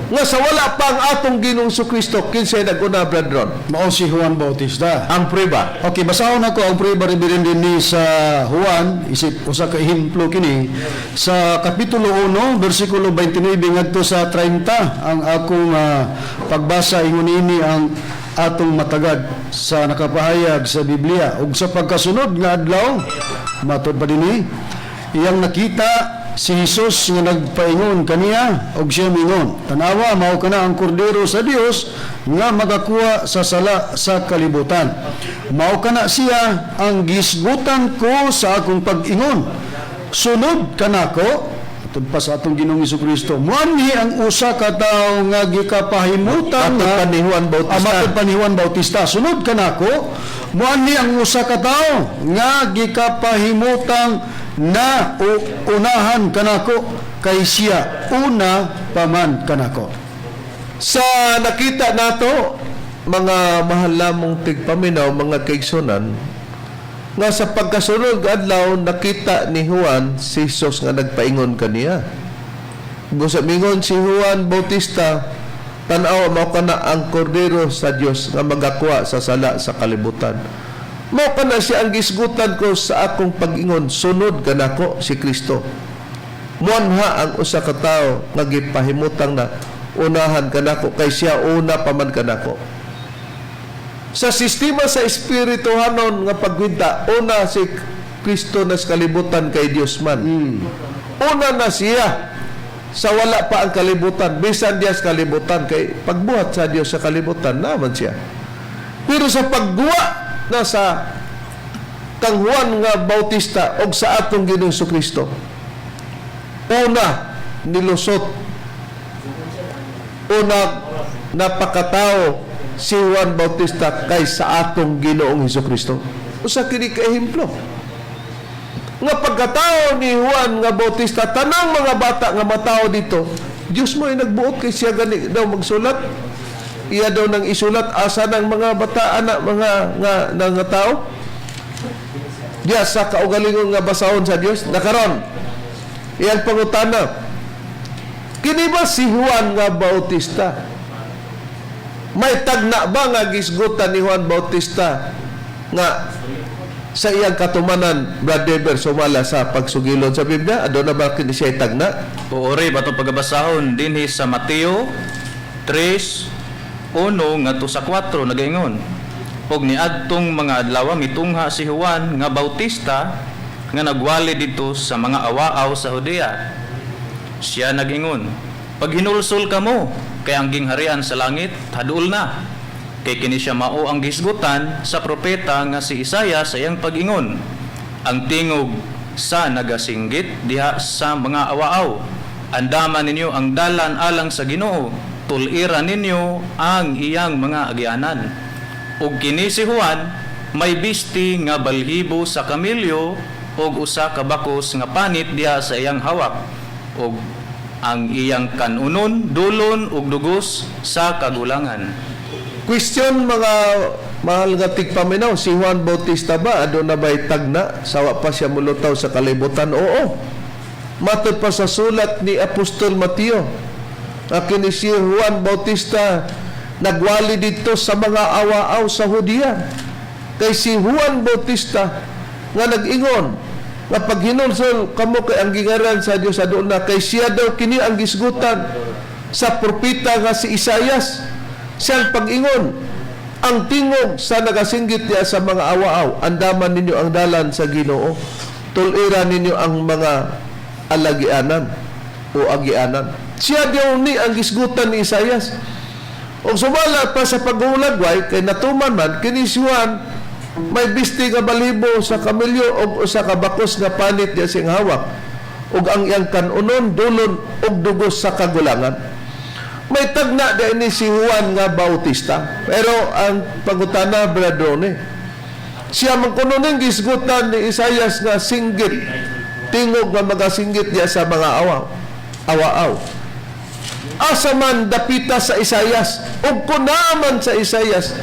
nga sa wala pa ang atong Ginoong Kristo? Kinsay nag-una, Brad Ron? Mao si Juan Bautista. Ang prueba. Okay, basahon ako ang prueba, Reverend, dinhi sa Juan, isip usa ka ehemplo kini sa kapitulo 1 bersikulo 29 ngadto sa 30 ang akong pagbasa. Ingon ini ang atong matagad sa nakapahayag sa Biblia: Ug sa pagkasunod nga adlaw, matod pa dinhi, iyang nakita Si Jesus nga nagpaingon kaniya og siya mingon, "Tanawa, mao kana ang kordero sa Dios nga magakuha sa sala sa kalibutan. Mao kana siya ang gisgutan ko sa akong pag-ingon, 'Sunod kanako,'" tud pa sa atong Ginoong Kristo, "muanhi ang usa ka tawo nga gikapahimutan Matod pa ni Juan Bautista. Ah, matod pa ni Juan Bautista, "Sunod kanako, muanhi ang usa ka tawo nga gikapahimutang na o unahan kanako kay siya una pa man kanako." Sa nakita nato, mga mahal lamong tigpaminaw, mga kaigsunan, nga sa pagkasunod nga adlaw nakita ni Juan si Jesus nga nagpaingon kaniya. Busa mingon si Juan Bautista, "Tan-aw, mao kana ang kordero sa Dios nga magakuha sa sala sa kalibutan. Mao kana siya ang gisgutan ko sa akong pag-ingon, 'Sunod kanako,' si Kristo. Muanha ang usa ka tawo nga gipahimutang na unahan kanako kay siya una pa man kanako." Sa sistema sa espirituhanon nga pagwinta, una si Kristo na sa kalibutan kay Dios man. Una na siya sa wala pa ang kalibutan, bisan diya sa kalibutan kay pagbuhat sa Dios sa kalibutan naman siya. Pero sa pagguwa na sa kang Juan nga Bautista og sa atong Ginoong Kristo, una nilusot, una napakatao si Juan Bautista kay sa atong Ginoong Kristo. Usa kini ka ehemplo nga pagkatao ni Juan nga Bautista, tanang mga bata nga matao dito, Diyos mo ay nagbuot kay siya gani daw magsulat, iya daw nang isulat asa ng mga bata ana mga nga, nga, nga tao diya sa kaugalingon nga basahon sa Dios. Nakaron iyang pangutana, kini ba si Juan nga Bautista, may tagna ba nga gisgutan ni Juan Bautista nga sa iyang katumanan, Brad Dever, sumala sa pagsugilon sa Biblia? Aduna ba kini siya tagna? Oo, Rib, atong pagabasahon dinhi sa Mateo 3:1 ngadto sa 4, nagaingon. Og niadtong mga adlaw mitungha si Juan nga Bautista nga nagwali didto sa mga awaaw sa Judea. Siya nagingon, "Paghinulsol kamo kay ang gingharian sa langit haduol na. Kay kini siya mao ang gisgutan sa propeta nga si Isaiah sa iyang pag-ingon, 'Ang tingog sa nagasinggit diha sa mga awaaw. Andaman ninyo ang dalan alang sa Ginoo, tul-ira ninyo ang iyang mga agianan.' Ug kini si Juan may bisti nga balhibo sa kamelyo ug usa ka bakos nga panit diha sa iyang hawak, ug ang iyang kanunon dulon ug dugos sa kagulangan." Question, mga mahal nga tigpaminaw, si Juan Bautista ba aduna ba'y tagna sawa pa siya mulutaw sa kalibutan? Oo. Matod pa sa sulat ni Apostol Mateo, nga kini si Juan Bautista nagwali dito sa mga awaaw sa Judea. Kay si Juan Bautista nga nag-ingon nga paghinulsol kamo kay ang gingaran sa Dios aduna, kay siya daw kini ang gisgutan sa propeta nga si Isayas siyang pag-ingon, "Ang tingog sa nagasinggit diya sa mga awaaw, andaman ninyo ang dalan sa Ginoo, tulira ninyo ang mga alagianan o agianan." Siya daw ni ang gisgutan ni Isayas. Ug sumala pa sa paghulagway kay natuman man kini si Juan may bisti nga balibo sa kamelyo og usa ka bakos nga panit diya siyang hawak, ug ang iyang kanunon dulon og dugos sa kagulangan. May tagna ni si Juan nga Bautista. Pero ang pangutana, Bradone, siya man kuno ning gisgutan ni Isayas nga singgit, tingog nga magasinggit diya sa mga awaw awaaw. Asa man dapita sa Isayas? Ug kun naa man sa Isayas,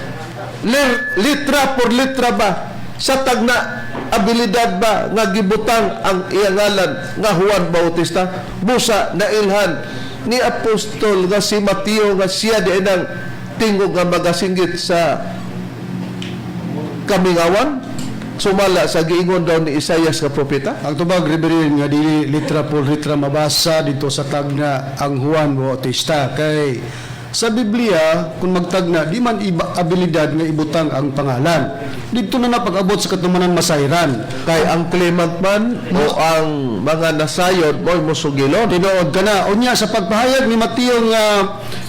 litra por litra ba sa tagna abilidad ba nga gibutang ang iyang ngalan nga Juan Bautista? Busa nailhan ni apostol nga si Mateo nga siya di nang tingog nga magasinggit sa kamingawan sumala sa giingon daw ni Isayas nga propeta? Ang tubag, Reverend, nga dili litra por litra mabasa dito sa tagna ang Juan Bautista kay Sa Biblia, kung magtagna, di man iba abilidad nga ibutang ang pangalan. Dito na napag-abot sa katumanan masayran. Kay ang claimant man o ang mga nasayod mo'y musugilon. Tinuod ka na. Unya sa pagpahayag ni Mateo nga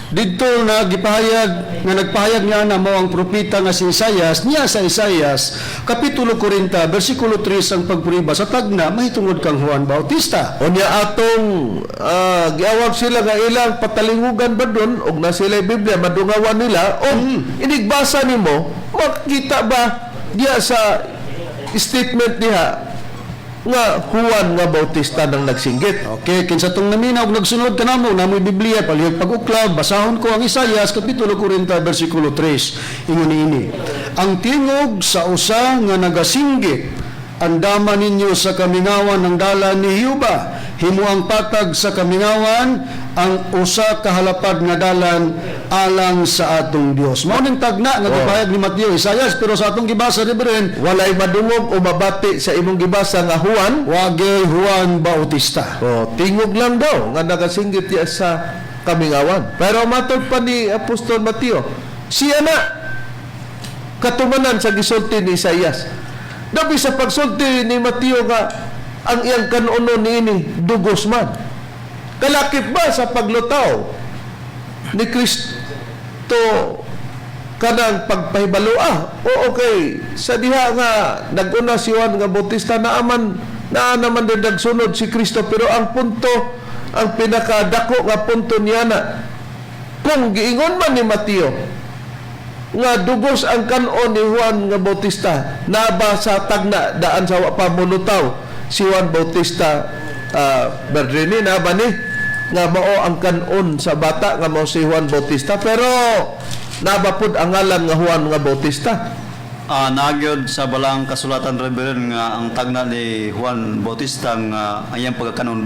didto na gipahayag nga nagpahayag niya na mao ang propeta nga si Isayas niya sa Isayas kapitulo 40 bersikulo 3 ang pagpuriba sa tagna mahitungod kang Juan Bautista. Unya atong giawag sila nga ilang patalingugan ba dun og na sila Biblia madungawan nila og inigbasa nimo, makita ba diya sa statement niya nga Juan nga Bautista nang nagsinggit? Okay, kinsa tong naminaw og nagsunod kanamo, namoy Biblia palihog pag-uklab, basahon ko ang Isayas kapitulo 40 bersikulo 3. Ingon niini: "Ang tingog sa usa nga nagasinggit, andama ninyo sa kamingawan ng dalan ni Jehova, himuang patag sa kamingawan ang usa ka halapad nga dalan alang sa atong Dios." Mao ning tagna nga gipahayag ni Mateo Isayas, pero sa atong gibasa, Reverend, Walay madungog o mabati sa imong gibasa nga Juan. Wagay Juan Bautista. O, tingog lang daw nga nagasinggit diya sa kamingawan. Pero matod pa ni Apostol Mateo, siya na katumanan sa gisulti ni Isayas. Dabi sa pagsulti ni Mateo nga ang iyang kanuno niini dugos man. Kalakip ba sa paglutaw ni Kristo kanang pagpahibaloa? O okay, sa diha nga naguna si Juan nga Bautista, naaman naa naman din nagsunod si Kristo, pero ang punto, ang pinakadako nga punto niya na kung giingon man ni Mateo nga dugos ang kanon ni Juan nga Bautista, naba sa tagna daan sa wa pa mulutaw si Juan Bautista, Berdrini, naba ni nga mao ang kanon sa bata nga mao si Juan Bautista, pero naba pud ang ngalan nga Juan nga Bautista? Nagyod sa balang kasulatan, Reverend, nga ang tagna ni Juan Bautista nga ang iyang pagkakanon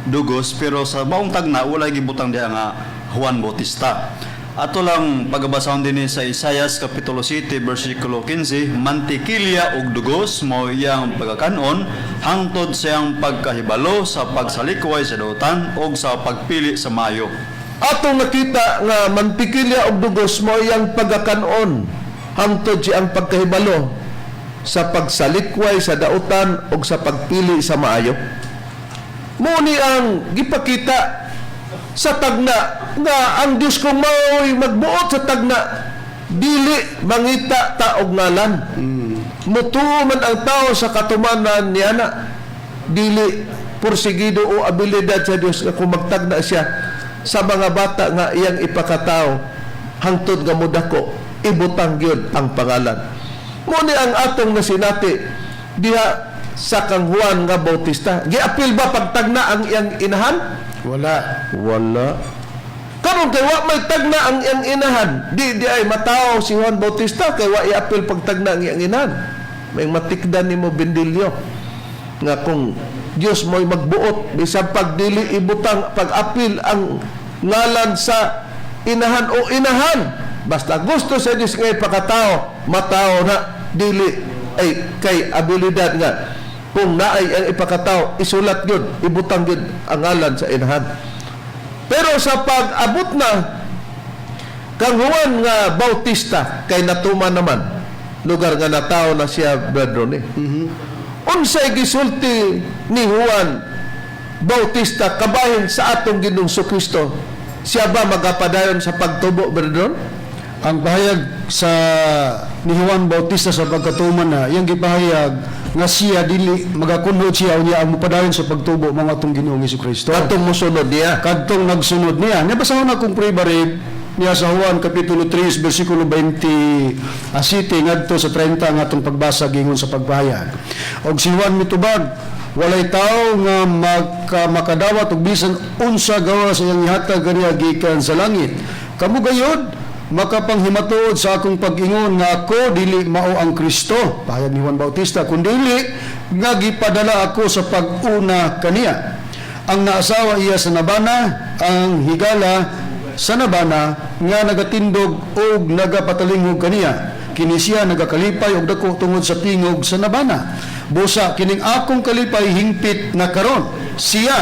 dugos, pero sa maong tagna wala gibutang diha nga Juan Bautista. Ato lang pagabasahon dinhi sa Isayas kapitulo 7 bersikulo 15, mantikilya ug dugos mao iyang pagkakanon hangtod sa iyang pagkahibalo sa pagsalikway sa dautan ug sa pagpili sa maayo. Atong nakita nga mantikilya og dugos mao iyang pagkakanon hangtod siyang pagkahibalo sa pagsalikway sa dautan og sa pagpili sa maayo. Mao ni ang gipakita sa tagna nga ang Dios kung mao'y magbuot sa tagna, dili mangita ta og ngalan. Mutuo man ang tao sa katumanan niya na dili porsigido o abilidad sa Dios nga kung magtagna siya sa mga bata nga iyang ipakatao hangtod nga mudako, ibutang gyud ang pangalan. Mo ni ang atong nasinati diha sa kang Juan nga Bautista. Giapil ba pagtagna ang iyang inahan? Wala. Wala. Karon kay wa may tagna ang iyang inahan, di di ay matawo si Juan Bautista kay wa iapil pagtagna ang iyang inahan. May matikdan nimo bendilyo nga kung Dios mo'y magbuot bisan pagdili ibutang pag-apil ang ngalan sa inahan o inahan, basta gusto sa Dios nga ipakatao, matao na, dili ay kay abilidad nga kung naay ang ipakatao, isulat yun, ibutang yun ang ngalan sa inahan. Pero sa pag-abot na kang Juan nga Bautista, kay natuman naman lugar nga natao na siya, Brad Ronnie, unsay gisulti ni Juan Bautista kabahin sa atong Ginoong Kristo? Siya ba magapadayon sa pagtubo, Brad Ron? Ang pahayag sa ni Juan Bautista sa pagkatuman na iyang gipahayag nga siya dili magakunhod siya, unya ang mopadayon sa pagtubo mga atong Ginoong Kristo. Katong mosunod niya. Kadtong nagsunod niya. Nya basahon akong pribare niya sa Juan kapitulo 3 bersikulo 27 ngadto sa 30 ang atong pagbasa gingon sa pagpahayag. Og si Juan mitubag, "Walay tao nga makadawat og bisan unsa gawa sa iyang ihatag kaniya gikan sa langit. Kamo gayud makapanghimatuod sa akong pag-ingon nga ako dili mao ang Kristo," pahayag ni Juan Bautista, "kundili nga gipadala ako sa pag-una kaniya. Ang naasawa iya sa nabana, ang higala sa nabana nga nagatindog og nagapatalingog kaniya. Kini siya nagakalipay og dako tungod sa tingog sa nabana. Busa kining akong kalipay hingpit na karon. Siya,"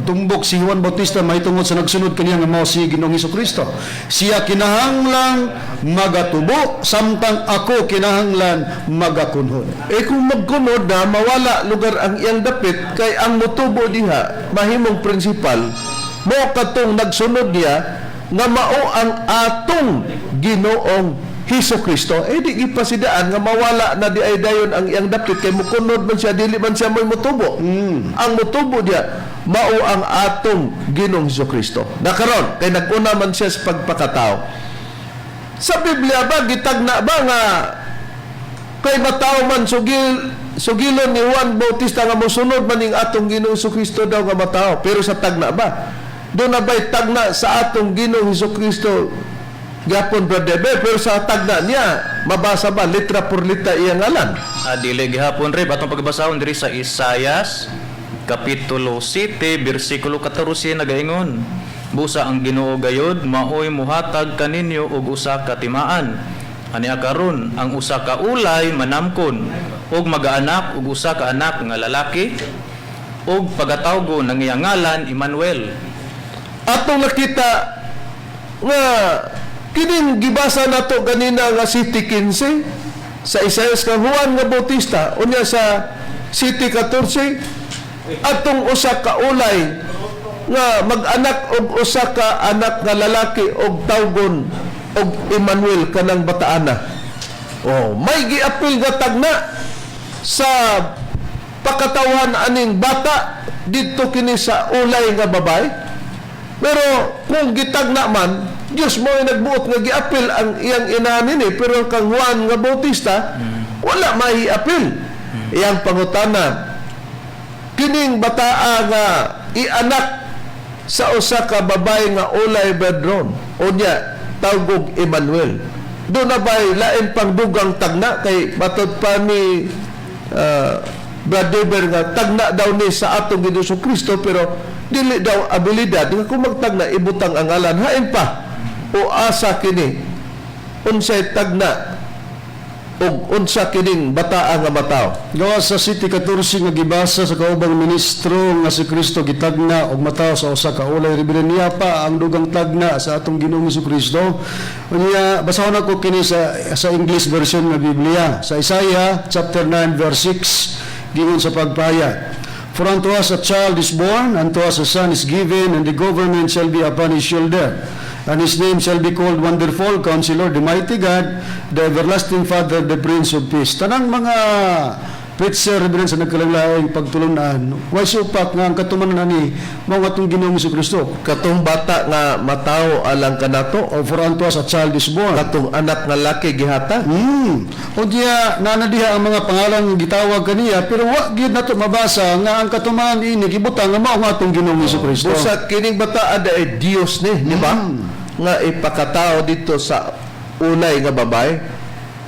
Pagtumbok si Juan Bautista mahitungod sa nagsunod kaniya nga mao si Ginoong Kristo. Siya kinahanglan magatubo samtang ako kinahanglan magakunhod. Eh kung magkunod na, mawala lugar ang iyang dapit kay ang motubo diha mahimong principal mo katong nagsunod niya nga mao ang atong Ginoong Hesus Kristo. Eh di gipasidaan nga mawala na di ay dayon ang iyang dapit kay mukunod man siya, dili man siya mo'y motubo. Ang motubo diha mao ang atong Ginoong Hesus Kristo. Nakaron kay nag-una man siya sa pagpakatao. Sa Biblia ba gitagna ba nga kay mataw man sugilon ni Juan Bautista nga mosunod man ning atong Ginoong Kristo daw nga mataw, pero sa tagna ba? Doon na ba'y tagna sa atong Ginoong Kristo gyapon, Brother Bear, pero sa tagna niya mabasa ba litra por litra iyang ngalan? Dili gihapon, Reb. Atong pagbasahon diri sa Isayas kapitulo 7 bersikulo 14, nagaingon: "Busa ang Ginoo gayod maoy muhatag kaninyo og usa ka timaan. Ani karon ang usa ka ulay manamkon ug magaanak og usa ka anak nga lalaki ug pagatawgon ang iyang ngalan Emmanuel." Atong nakita nga kining gibasa nato ganina nga 7:15 sa Isaias kang Juan nga Bautista, unya sa 7:14 atong usa ka ulay nga mag-anak og usa ka anak nga lalaki og tawgon og Emmanuel kanang bataana. Oh, may giapil nga tagna sa pakatawan aning bata didto kini sa ulay nga babae. Pero kung gitagna man, Diyos mo ay nagbuot nga giapil ang iyang inahan nini, pero kang Juan nga Bautista, wala maiapil. Iyang pangutana, kining bataa nga ianak sa usa ka babae nga ulay bedron, unya tawgog Emmanuel. Doon na ba'y lain pang dugang tagna kay matod pa ni Brad Dever nga tagna daw ni sa atong Ginoong Kristo, pero dili daw abilidad nga kung magtagna ibutang ang ngalan hain pa o asa kini, unsay tagna ug unsa kining bataa nga mataw? Gawa sa 7:14 nga gibasa sa kaubang ministro nga si Kristo gitagna og mataw sa usa ka ulay, revered, niya pa ang dugang tagna sa atong Ginoong Kristo. Unya basahon ako kini sa English version nga Biblia sa Isaiah chapter 9 verse 6, giingon sa pagpahayag: "For unto us a child is born, unto us a son is given, and the government shall be upon his shoulder. And his name shall be called Wonderful Counselor, the Mighty God, the Everlasting Father, the Prince of Peace." Tanang mga preacher, reverend, sa nagkalain-laing pagtulunan, way supak nga ang katumanan ani mao atong Ginoong Kristo. Katong bata nga matawo alang kanato? O, for unto us a child is born. Katong anak nga laki gihatag. O diya, nana diha ang mga pangalan gitawag kaniya, pero wa gyud nato mabasa nga ang katumanan ini gibutang nga mao nga atong Ginoong Kristo. Busa kining bata ada eh Dios ni, di ba? Nga ipakatao dito sa ulay nga babae.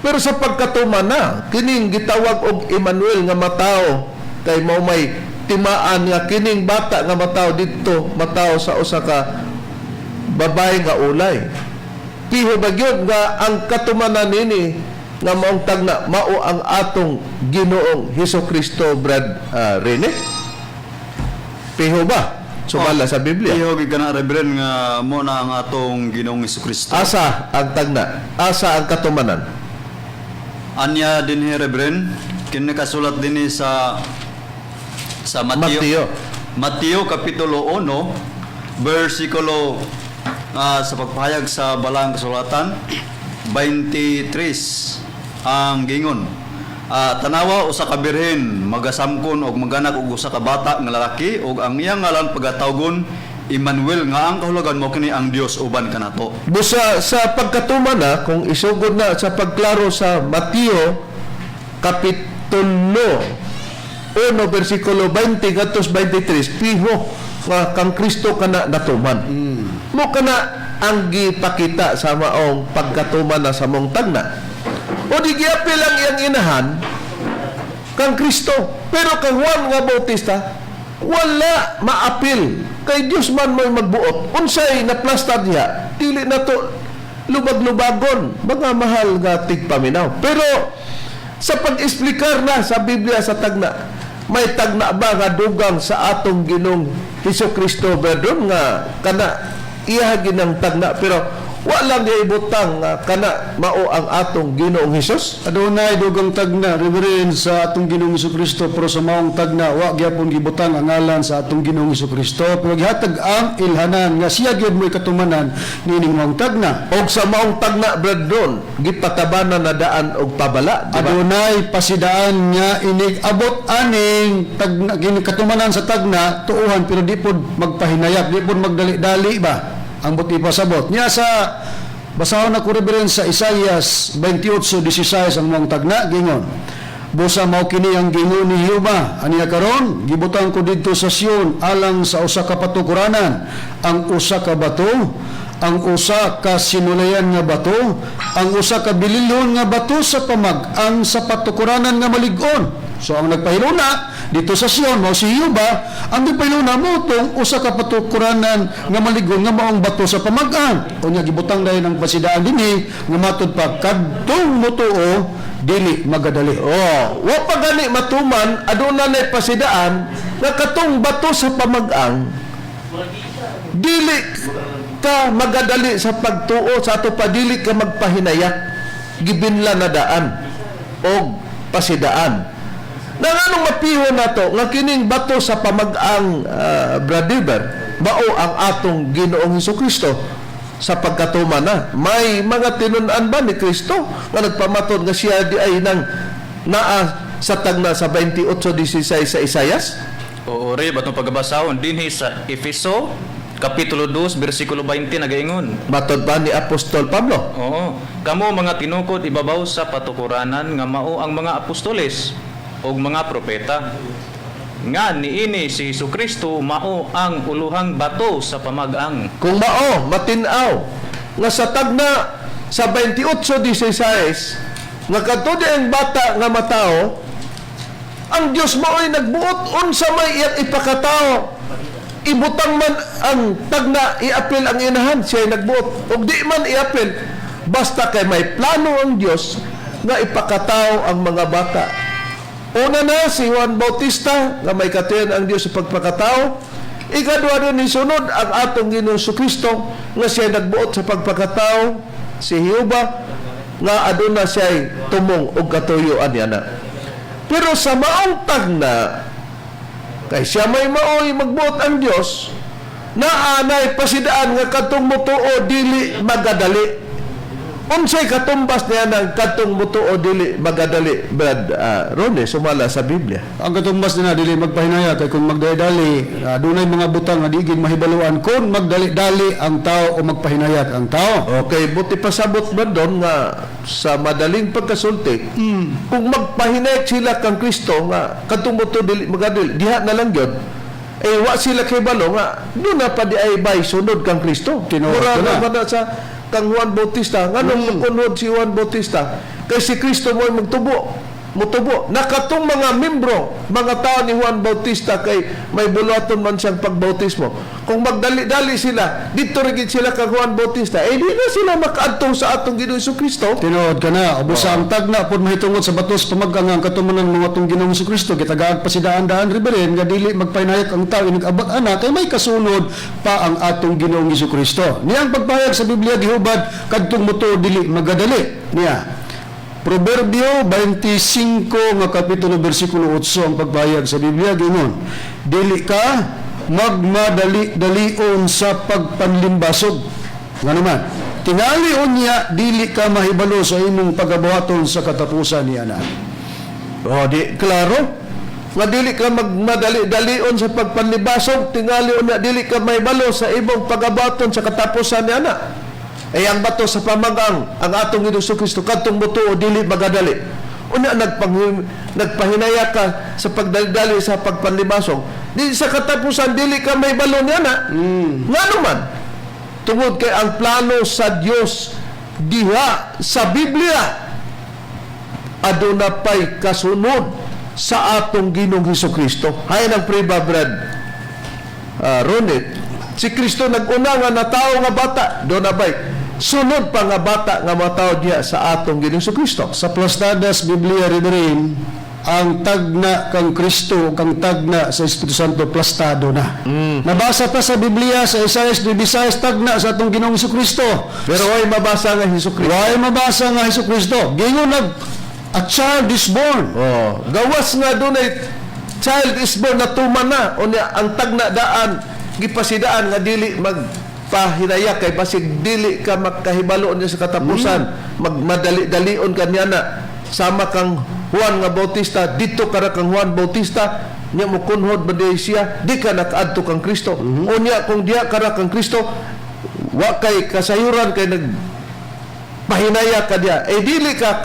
Pero sa pagkatuman na, kining gitawag og Emmanuel nga matao kay mao may timaan nga kining bata nga matao didto matao sa usa ka babae nga ulay. Piho ba gyud nga ang katumanan nini nga maong tagna mao ang atong Ginoong Hesus Kristo, Brad Rene? Piho ba? Sumala sa Biblia. Piho gyud kana, Reverend, nga mo na ang atong Ginoong Kristo. Asa ang tagna? Asa ang katumanan? Anya dinhi, Reverend, kini kasulat dinhi sa Mateo. Mateo. Mateo kapitulo 1 bersikulo sa pagpahayag sa Balaang Kasulatan 23 ang gingon. Tanawa, usa ka birhen magasamkon og maganak og usa ka bata nga lalaki ug ang iyang ngalan pagatawgon Emmanuel, nga ang kahulugan mo kini ang Dios uban kanato. Busa sa pagkatuman na, kung isugod na sa pagklaro sa Mateo kapitulo 1 bersikulo 20 ngadto 23, piho nga kang Kristo kana natuman. Mo kana ang gipakita sa maong pagkatuman na sa mong tagna. O di giapil ang iyang inahan kang Kristo. Pero kang Juan nga Bautista wala maapil kay Dios man mo'y magbuot. Unsay naplasta diha, dili na to lubag-lubagon, mga mahal nga tigpaminaw. Pero sa pag-eksplikar na sa Biblia sa tagna, may tagna ba nga dugang sa atong Ginoong Hesus Kristo, brethren, nga kana iya ginang tagna, pero wa lang di ibutang nga kana mao ang atong Ginoong Hesus? Adunay dugang tagna, Reverend, sa atong Ginoong Kristo, pero sa maong tagna wa gyapon gibutang ang ngalan sa atong Ginoong Kristo, pero gihatag ang ilhanan nga siya gyud mo'y katumanan niining maong tagna. Og sa maong tagna, brethren, gipatabanan na daan og pabala, di ba? Adunay pasidaan nga inig abot aning tagna, kini katumanan sa tagna tuuhan, pero di pod magpahinayak, di pod magdali-dali ba ang buti pasabot niya. Sa basahon ako, Reverend, sa Isaias 28:16 ang maong tagna, gingon, "Busa mao kini ang gingon ni Jehova aniya karon, gibutang ko didto sa Sion alang sa usa ka patukuranan ang usa ka bato, ang usa ka sinulayan nga bato, ang usa ka bililhon nga bato sa pamag-ang sa patukuranan nga malig-on." So ang nagpahiluna dito sa Sion mao si Jehova. Ang nagpahiluna mo tong usa ka patukuranan nga malig-on nga maong bato sa pamag-ang. Unya gibutang dayon ang pasidaan dinhi nga matud pa kadtong motuo dili magadali. Oh, wa pa gani matuman, aduna nay pasidaan nga katong bato sa pamag-ang dili ka magadali sa pagtuo sa ato pa, dili ka magpahinayak, gibinla na daan og pasidaan. Na nganong mapiho nato nga kining bato sa pamag-ang, brother, mao ang atong Ginoong Kristo sa pagkatuman na? May mga tinun-an ba ni Kristo nga nagpamatod nga siya di ay nang naa sa tagna sa 28:16 sa Isayas? Oo, Reb, atong pagabasahon dinhi sa Efeso Kapitulo 2, bersikulo 20, nagaingon. Matod ba ni Apostol Pablo? Oo. "Kamo mga tinukod ibabaw sa patukuranan nga mao ang mga apostoles ug mga propeta, nga niini si Kristo mao ang uluhang bato sa pamag-ang." Kung mao, matinaw nga sa tagna sa 28:16 nga kadto di ang bata nga matao, ang Dios mao'y nagbuot unsa may iyang ipakatao. Ibutang man ang tagna, iapil ang inahan, siya nagbuot. Ug di man iapil, basta kay may plano ang Dios nga ipakatao ang mga bata. Una na si Juan Bautista nga may katuyan ang Dios sa pagpakatao. Ikaduha din ni sunod ang atong Ginoong Kristo nga siya nagbuot sa pagpakatao, si Jehova nga aduna siya tumong og katuyoan niya na. Pero sa maong tagna, kay siya may maoy magbuot ang Dios, naanay pasidaan nga kadtong mutuo dili magadali. Unsay katumbas niya ng kadtong mutuo dili magadali, Brad Rone, sumala sa Biblia? Ang katumbas nila dili magpahinaya kay kung magdali-dali, dunay mga butang nga di gid mahibaluan kung magdali-dali ang tao o magpahinayak ang tao. Okay, buti pasabot ba doon nga sa madaling pagkasulti, kung magpahinayak sila kang Kristo nga kadtong mutuo dili magadali, diha na lang gyud. Eh wa sila kay balo nga doon na pa di ay bay sunod kang Kristo. Tinuod Mura ko na. na ba na sa kang Juan Bautista, nganong mukunod si Juan Bautista? Kay si Kristo mo magtubo, mutubo. Nakatong mga membro, mga tao ni Juan Bautista kay may buluhaton man siyang pagbautismo. Kung magdali-dali sila, dito rin gid sila kang Juan Bautista, eh di na sila makaadto sa atong Ginoong Kristo. Tinuod ka na, ubusa ang tagna pod mahitungod sa batos pamag-ang ang katumanan mga atong Ginoong Kristo, gitagaag pa si daan-daan, Reverend, nga dili magpahinayak ang tao inig abot ana kay may kasunod pa ang atong Ginoong Kristo. Niya ang pagpahayag sa Biblia gihubad kadtong mutuo dili magadali. Niya Proverbio 25 nga kapitulo bersikulo 8 ang pagpahayag sa Biblia gingon, "Dili ka magmadali-dalion sa pagpanlimbasog." Nga naman, tingali unya dili ka mahibalo sa imong pagabuhaton sa katapusan niya na. Oh, di klaro. Nga dili ka magmadali-dalion sa pagpanlibasog, tingali unya dili ka mahibalo sa imong pagabuhaton sa katapusan niya na. Ay ang bato sa pamagang ang atong Ginoong Kristo kadtong mutuo dili magadali. Unya nagpahinaya ka sa pagdali-dali sa pagpanlibasog. Di sa katapusan dili ka mahibalo niya na. Ngano man? Tungod kay ang plano sa Dios diha sa Biblia aduna pa'y kasunod sa atong Ginoong Hesus Kristo. Hay ng priba, Brad Ronit, si Kristo nag-una nga natao nga bata, do na ba'y sunod pa nga bata nga matao diha sa atong Ginoong Hesus Kristo. Sa Plastadas Biblia, Reverend, Ang tagna kang Kristo, kang tagna sa Espiritu Santo, plastado na. Nabasa pa sa Biblia sa Isaias 9:6, tagna sa atong Ginoong Kristo. Pero way mabasa nga Hesus Kristo. Way mabasa nga Hesus Kristo. Gingon nag a child is born. Oh, gawas nga dunay child is born, natuman na unya ang tagna daan gipasidaan nga dili magpahinaya kay basig dili ka makahibalo niya sa katapusan, magmadali-dalion ka niya na sama kang Juan nga Bautista dito kara kang Juan Bautista nya mo kunhod ba di siya, di ka nakaadto kang Kristo. Unya kung diha kara kang Kristo, wa kay kasayuran kay nag pahinaya ka diya, eh dili ka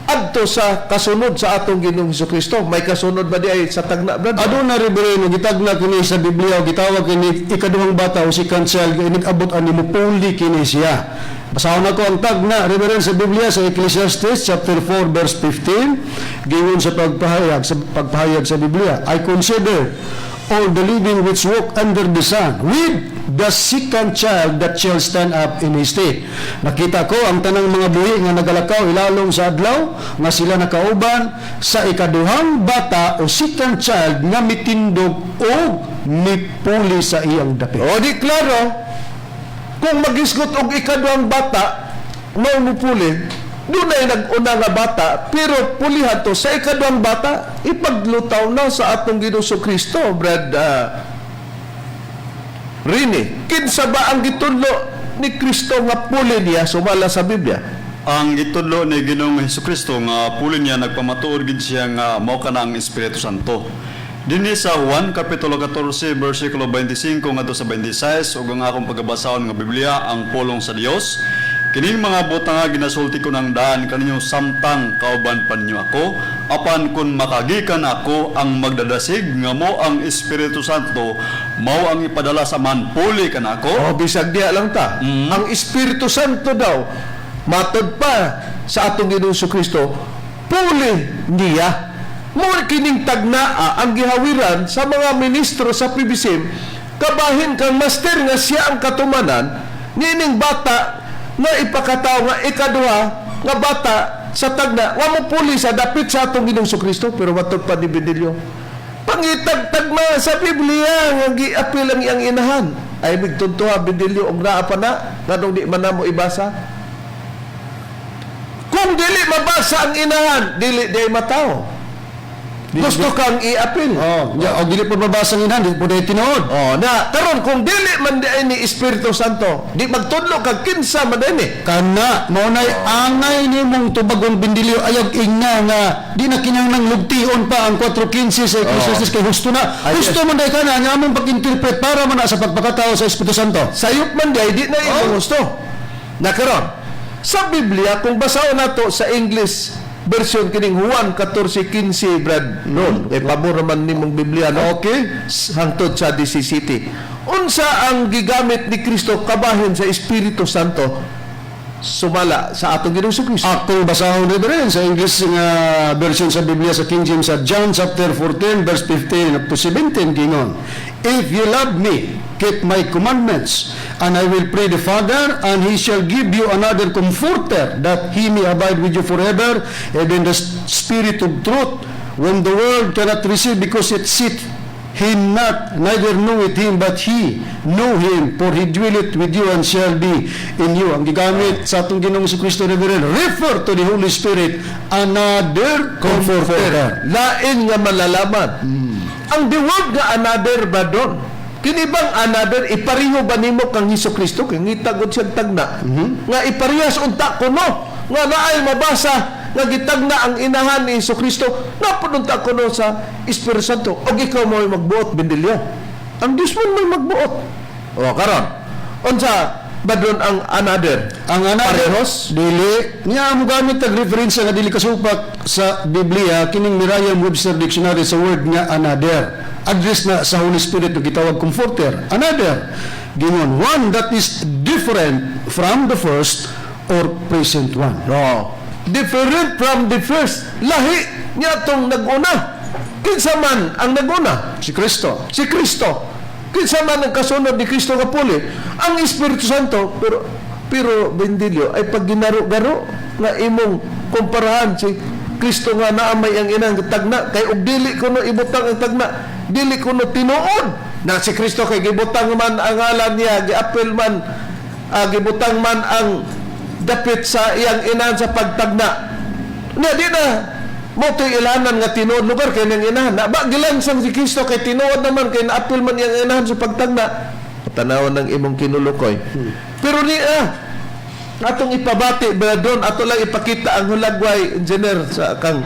adto sa kasunod sa atong Ginoong Hesus Kristo. May kasunod ba di ay sa tagna, brad? Aduna, Reverendo, gitagna kini sa Biblia o gitawag kini ikaduhang bata o second child nga inig-abot ani mupuli kini siya. Basahon ako ang tagna, Reverend, sa Biblia sa Ecclesiastes chapter 4 verse 15, giingon sa pagpahayag sa Biblia, "I consider all the living which walk under the sun with the second child that shall stand up in his stead." Nakita ko ang tanang mga buhi nga nagalakaw ilalom sa adlaw nga sila nakauban sa ikaduhang bata o second child nga mitindog o mipuli sa iyang dapit. O di klaro, kung magisgot og ikaduhang bata, mao mupuli, dunay nag-una nga bata, pero pulihan to sa ikaduhang bata, ipaglutaw na sa atong Ginoong Kristo, Brad Rini. Kinsa ba ang gitudlo ni Kristo nga puli niya sumala sa Biblia? Ang gitudlo ni Ginoong Hesukristo nga puli niya, nagpamatuod gid siya nga mao kana ang Espiritu Santo. Dinhi sa Juan kapitulo 14 bersikulo 25 ngadto sa 26, ug ang akong pagabasahon nga Biblia ang pulong sa Dios. "Kining mga butanga ginasulti ko nang daan kaninyo samtang kauban pa ninyo ako. Apan kun makagikan ako, ang magdadasig nga mao ang Espiritu Santo, mao ang ipadala sa Amahan puli kanako." O, bisag diya lang ta. Ang Espiritu Santo daw, matod pa sa atong Ginoong Kristo, puli niya. Mo kining tagnaa ang gihawiran sa mga ministro sa PBCM, kabahin kang master nga siya ang katumanan niining bata nga ipakataw nga ikaduha nga bata sa tagna nga mopuli sa dapit sa atong Ginoong Kristo. Pero matod pa ni Benilio, pangitag tagna sa Biblia nga giapil ang iyang inahan ay migtuntuha Benilio og naa pa na nganong di man namo ibasa. Kung dili mabasa ang inahan, dili di mataw gusto kang iapil. Oh, ya, og dili po mabasa ang inahan, dili po dahil tinuod. Oh, na karon kung dili man di ay ni Espiritu Santo, di magtudlo kag kinsa man di ni. Kana mao nay angay nimong tubagon, Bindilyo, ayag ingna nga di na kinahanglang lugtion pa ang 4:15 sa Ecclesiastes kay husto na. Ay, Husto man day kana nga among pag-interpret para man na sa pagpakatao sa Espiritu Santo. Sayop man di ay di na imong gusto. Na karon, sa Biblia kung basahon nato sa English version kining Juan 14:15, Brad Ron, kay pabor naman nimong Biblia, no? Okay. Hangtod sa DCCT. Unsa ang gigamit ni Kristo kabahin sa Espiritu Santo sumala sa atong Ginoong Kristo? Akong basahon, Reverend, sa English nga version sa Biblia sa King James sa John chapter 14 verse 15 up to 17, gingon, "If you love me, keep my commandments, and I will pray the Father, and he shall give you another comforter, that he may abide with you forever, even the Spirit of truth, when the world cannot receive, because it seeth him not, neither knoweth him, but ye know him, for he dwelleth with you and shall be in you." Ang gigamit sa atong Ginoong Kristo, Reverend, refer to the Holy Spirit, another comforter. Lain nga malalaman. Ang the word nga another ba doon? Kini bang another ipariho ba nimo kang Hesus Kristo kay ngita gud siyang tagna? Nga iparehas unta kuno nga naay mabasa nga gitagna ang inahan ni Hesus Kristo napununta kuno sa Espiritu Santo og ikaw mo magbuot, Bendilyo. Ang Dios mo may magbuot. O karon, unsa ba doon ang another? Ang another, Parehos? Dili niya mo gamit tag referensya nga dili kasupak sa Biblia, kining Merriam-Webster Dictionary sa word nga another. Address na sa Holy Spirit nga gitawag comforter. Another, gingon, one that is different from the first or present one. No. Different from the first. Lahi niya tong naguna. Kinsa man ang naguna? Si Kristo. Si Kristo. Kinsa man ang kasunod ni Kristo nga puli? Ang Espiritu Santo. Pero pero Bendilio ay pag ginaro-garo nga imong kumparahan si Kristo nga naa may ang inang tagna kay og dili kuno ibutang ang tagna, dili kuno tinuod na si Kristo kay gibutang man ang ngalan niya, giapil man, gibutang man ang dapit sa iyang inahan sa pagtagna. Nya di na mo to'y ilanan nga tinuod lugar kay nang inahan. Na ba gilansang si Kristo kay tinuod naman kay naapil man iyang inahan sa pagtagna. Tanawon ng imong kinulukoy. Pero ni atong ipabati Brother, ato lang ipakita ang hulagway, engineer, sa kang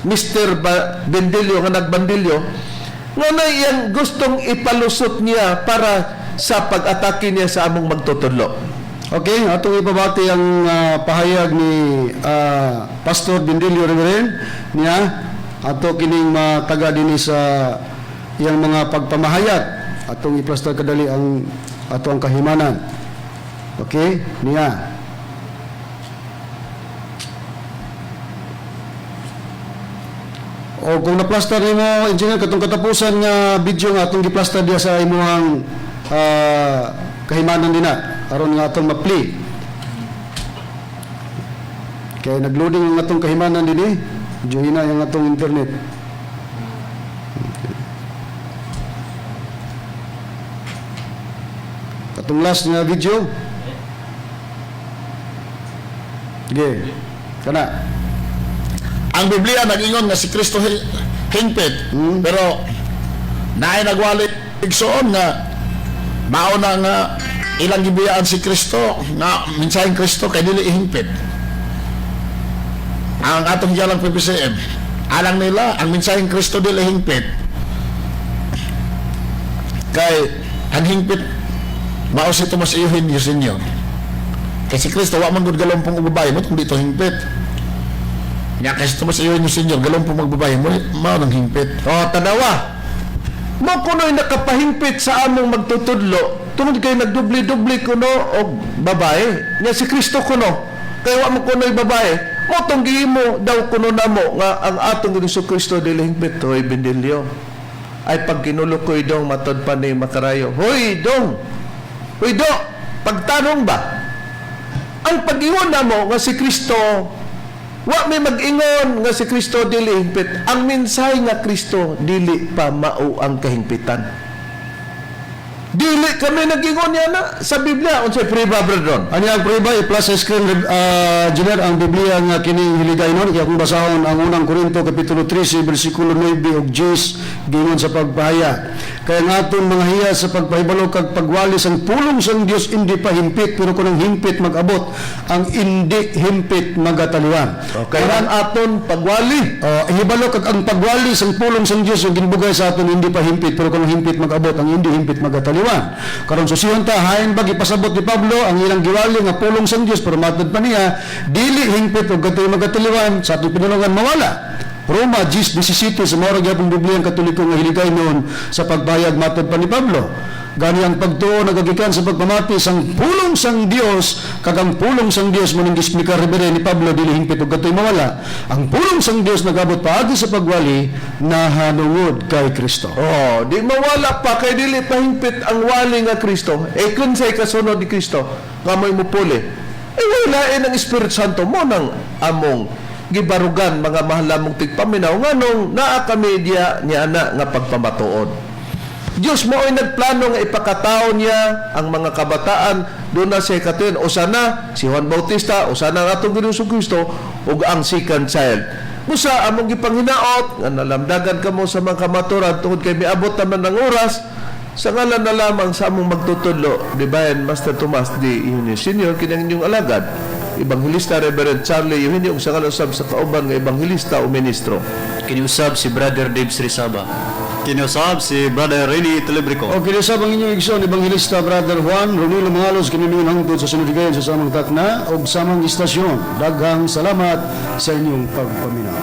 Mr. Bendilio nga nagbandilyo nga na iyang gustong ipalusot niya para sa pag-atake niya sa among magtutudlo. Okay, atong ipabati ang pahayag ni Pastor Bendilio Reverend niya ato kining mataga dinhi sa iyang mga pagpamahayag. Atong iplastar kadali ang ato ang kahimanan. Okay, niya. O kung naplastar nimo, engineer, katong katapusan nga video nga atong giplastar diya sa imuhang kahimanan dinha aron nga atong ma-play. Kay nagloading ang atong kahimanan dinhi, medyo hina yung atong internet. Katong last nga video. Okay. Kana. Ang Biblia nag-ingon nga si Kristo hingpit, pero naay nagwali igsoon nga mao na nga ilang gibiyaan si Kristo nga minsaheng Kristo kay dili hingpit. Ang atong gialang PPCM, alang nila ang minsaheng Kristo dili hingpit. Kay ang hingpit mao si Tomas Eugenio Senior. Kay si Kristo wa man gud galumpong og babae mo dito hingpit. Nya kay si Tomas Eugenio Senior galumpong magbabae mo mao nang hingpit. O, tanawa. Mo kuno'y nakapahimpit sa among magtutudlo tungod kay nagdubli-dubli kuno og babae. Nya si Kristo kuno kay wa mo kuno'y babae. Mo tong gihimo daw kuno namo nga ang atong Ginoong Kristo dili hingpit. Hoy Bendilio, ay pag kinulukoy dong matod pa ni makarayo. Hoy dong. Hoy do, pagtanong ba? Ang pag-ingon namo nga si Kristo wa may mag-ingon nga si Kristo dili hingpit. Ang mensahe nga Kristo dili pa mao ang kahingpitan. Dili kami nag-ingon niya na sa Biblia unsay priba brethren. Ani ang prueba i-plus sa screen, engineer, ang Biblia nga kining hiligaynon kaya kung basahon ang unang Korinto kapitulo 13 bersikulo 9 ug 10 giingon sa pagpahayag. Kaya nga aton mga hiya sa pagpahibalo kag pagwali sang pulong sang Dios hindi pa himpit, pero kun ang himpit mag-abot, ang hindi himpit magataliwan. Okay, ang aton pagwali. Ihibalo kag ang pagwali sang pulong sang Dios yung ginbugay sa aton hindi pa himpit, pero kun ang himpit mag-abot, ang hindi himpit magataliwan. Karon susiyon ta hain ba gipasabot ni Pablo ang ilang giwali nga pulong sang Dios, pero matod pa niya dili hingpit og katoy magataliwan sa atong pinulungan mawala. Roma 10:17 sa mao ra gyapon Biblia ang Katoliko nga hiligay noon sa pagbayag matod pa ni Pablo. Gani ang pagtuo nagagikan sa pagpamati sang pulong sang Dios, kag ang pulong sang Dios mo ning gisplikar rebere ni Pablo dili hingpit og katoy mawala. Ang pulong sang Dios nagabot paagi sa pagwali nahanungod kay Kristo. Oh, di mawala pa kay dili pa hingpit ang wali nga Kristo. Eh kunsay kasunod ni Kristo nga mo'y mupuli. Eh walain ang Espiritu Santo mo nang among gibarugan mga mahal lamong tigpaminaw nganong naa kami diya niya na nga pagpamatuod. Diyos mo ay nagplano nga ipakatao niya ang mga kabataan doon na siya katuyon. Usa na si Juan Bautista, usa na ang atong Ginoong Kristo ug ang second child. Busa among gipanghinaot nga nalamdagan kamo sa mga kamaturan tungod kay miabot naman ang oras sa ngalan na lamang sa among magtutudlo, Divine Master Tomas D. Eugenio Senior, kinang inyong alagad, Ebanghelista Reverend Charlie Eugenio, ug sa ngalan usab sa kauban nga ebanghelista o ministro. Kiniusab si Brother Dave Srisaba. Kiniusab si Brother Rene Telebrico. O kiniusab ang inyong igsoon, Ebanghelista Brother Juan Ronilo Mangalos, kini hangtod sa sunod higayon sa samang takna og samang istasyon. Daghang salamat sa inyong pagpaminaw.